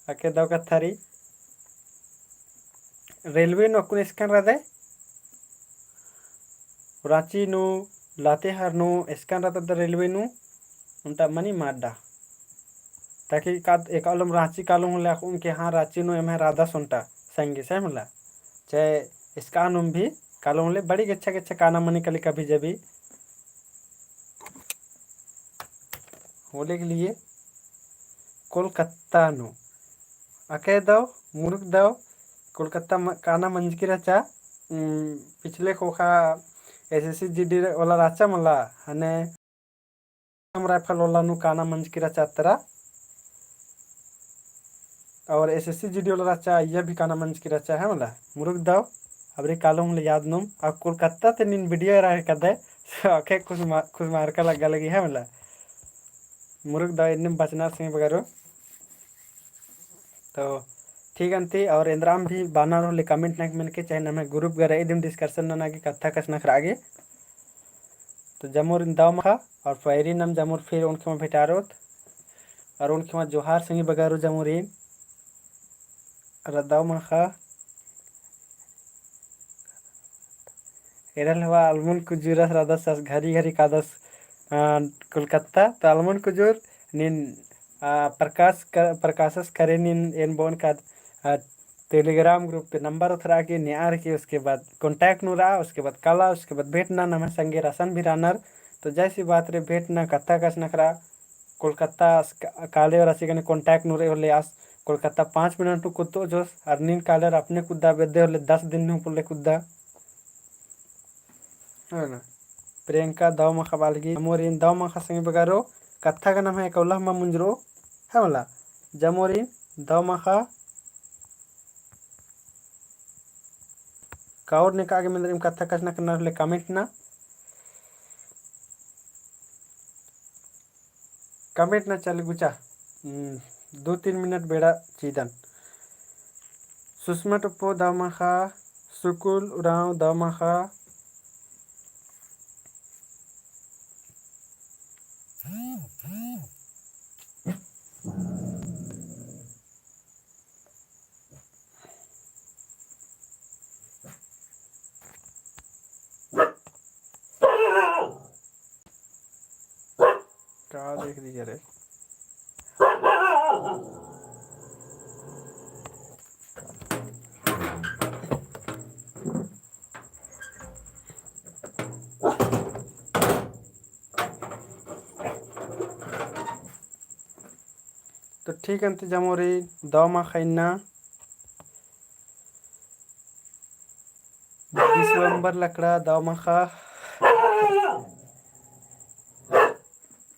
अके दव कत्था रई। Railway नू अक्कुन एसकन रअदय, राँची नू, लातेहार नू एसकन रअदय railway नू, ओन्टा मनी माड्डा। ताकि काद एकालोम राँची कालोम होले अख़ोम कि हाँ राँची नू एम्है रअदस ओन्टा संगी से मला। चाहे एसकानुम भी कालोम होले बड़ी गेच्छा गेच्छा काना मनी काली कभी जभी। होले के लिए कोलकाता नू अके दव, मुरुक दव, कोलकाता म-, काना मंजकी रहचा, उम, पिछले ख़ोख़ा SSC GD वाला रहचा मला, हने Assam Rifle वाला नू काना मंजकी रहचा अत्तरा। और SSC GD वाला रहचा, अइय्या भी काना मंजकी रहचा, है मला। मुरुक दव, अबरी कालोम होले याद नुम, और कोलकाता ती नीन video एरा हेकदय, अके खुसमा-, खुसमारका लग्गा लगी, है मला। मुरुक दव एन्नेम बचनर संगी बगरो। तो ठीक अन्ती, और एन्दराम भी बानर होले comment नना गे मेनके, चाहे नम्है group गा रई दिम discussion नना गे कत्था कछनखरआ गे। तो जमोरिन दव माखा और पैरी नम जमोर फिर ओनखेमा भेंटारोत। और ओनखेमा जोहार संगी बगरो जमोरिन। अरा दव माखा। एरा ले हवा अलमुन कुजूरस रअदस आस घरी घरी कादस, अ, कोलकाता। तो अलमुन कुजूर नीन, अ, प्रकाश क-, प्रकाशस करे नीन एन बओन काद, अ, Telegram group ती number उथरआ की नेआर की, उसके बाद contact नू रआ, उसके बाद काला, उसके बाद भेंटना, नम्है संगे रअसन भी रअनर। तो जैसी बात रई भेंटना, कत्था कछनखरआ, कोलकाता आस क-, काले और आसी गने contact नू रई होले आस कोलकाता पाँच मिनट नू कुद्दो जोस, और नीन काले और अपने कुद्दा बेद्दे होले दस दिन नू पुल्ले कुद्दा। है ना? प्रियंका दव माखा बालगी, जमोरिन दव माखा संगी बगरो, कत्था गा नम्है एकौला हूँ मा मुंजरो, है मला? जमोरिन दव माखा। काउर नेका आगे मेंदरिम कत्था कछनखरना होले comment ना। Comment ना चल गुचा, हम्म, दो तीन मिनट बेड़ा चीदन। सुषमा टोप्पो दव माखा, सुकुल उराँव दव माखा। का देख दी करे? तो ठीक अन्ती जमोरिन दव माखा इन्ना। विश्वम्बर लकड़ा दव माखा।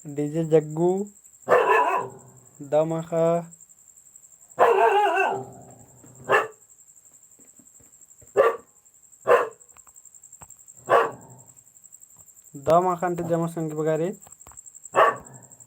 DJ जग्गू दव माखा। दव माखा अन्ती जमोर संगी बगरो।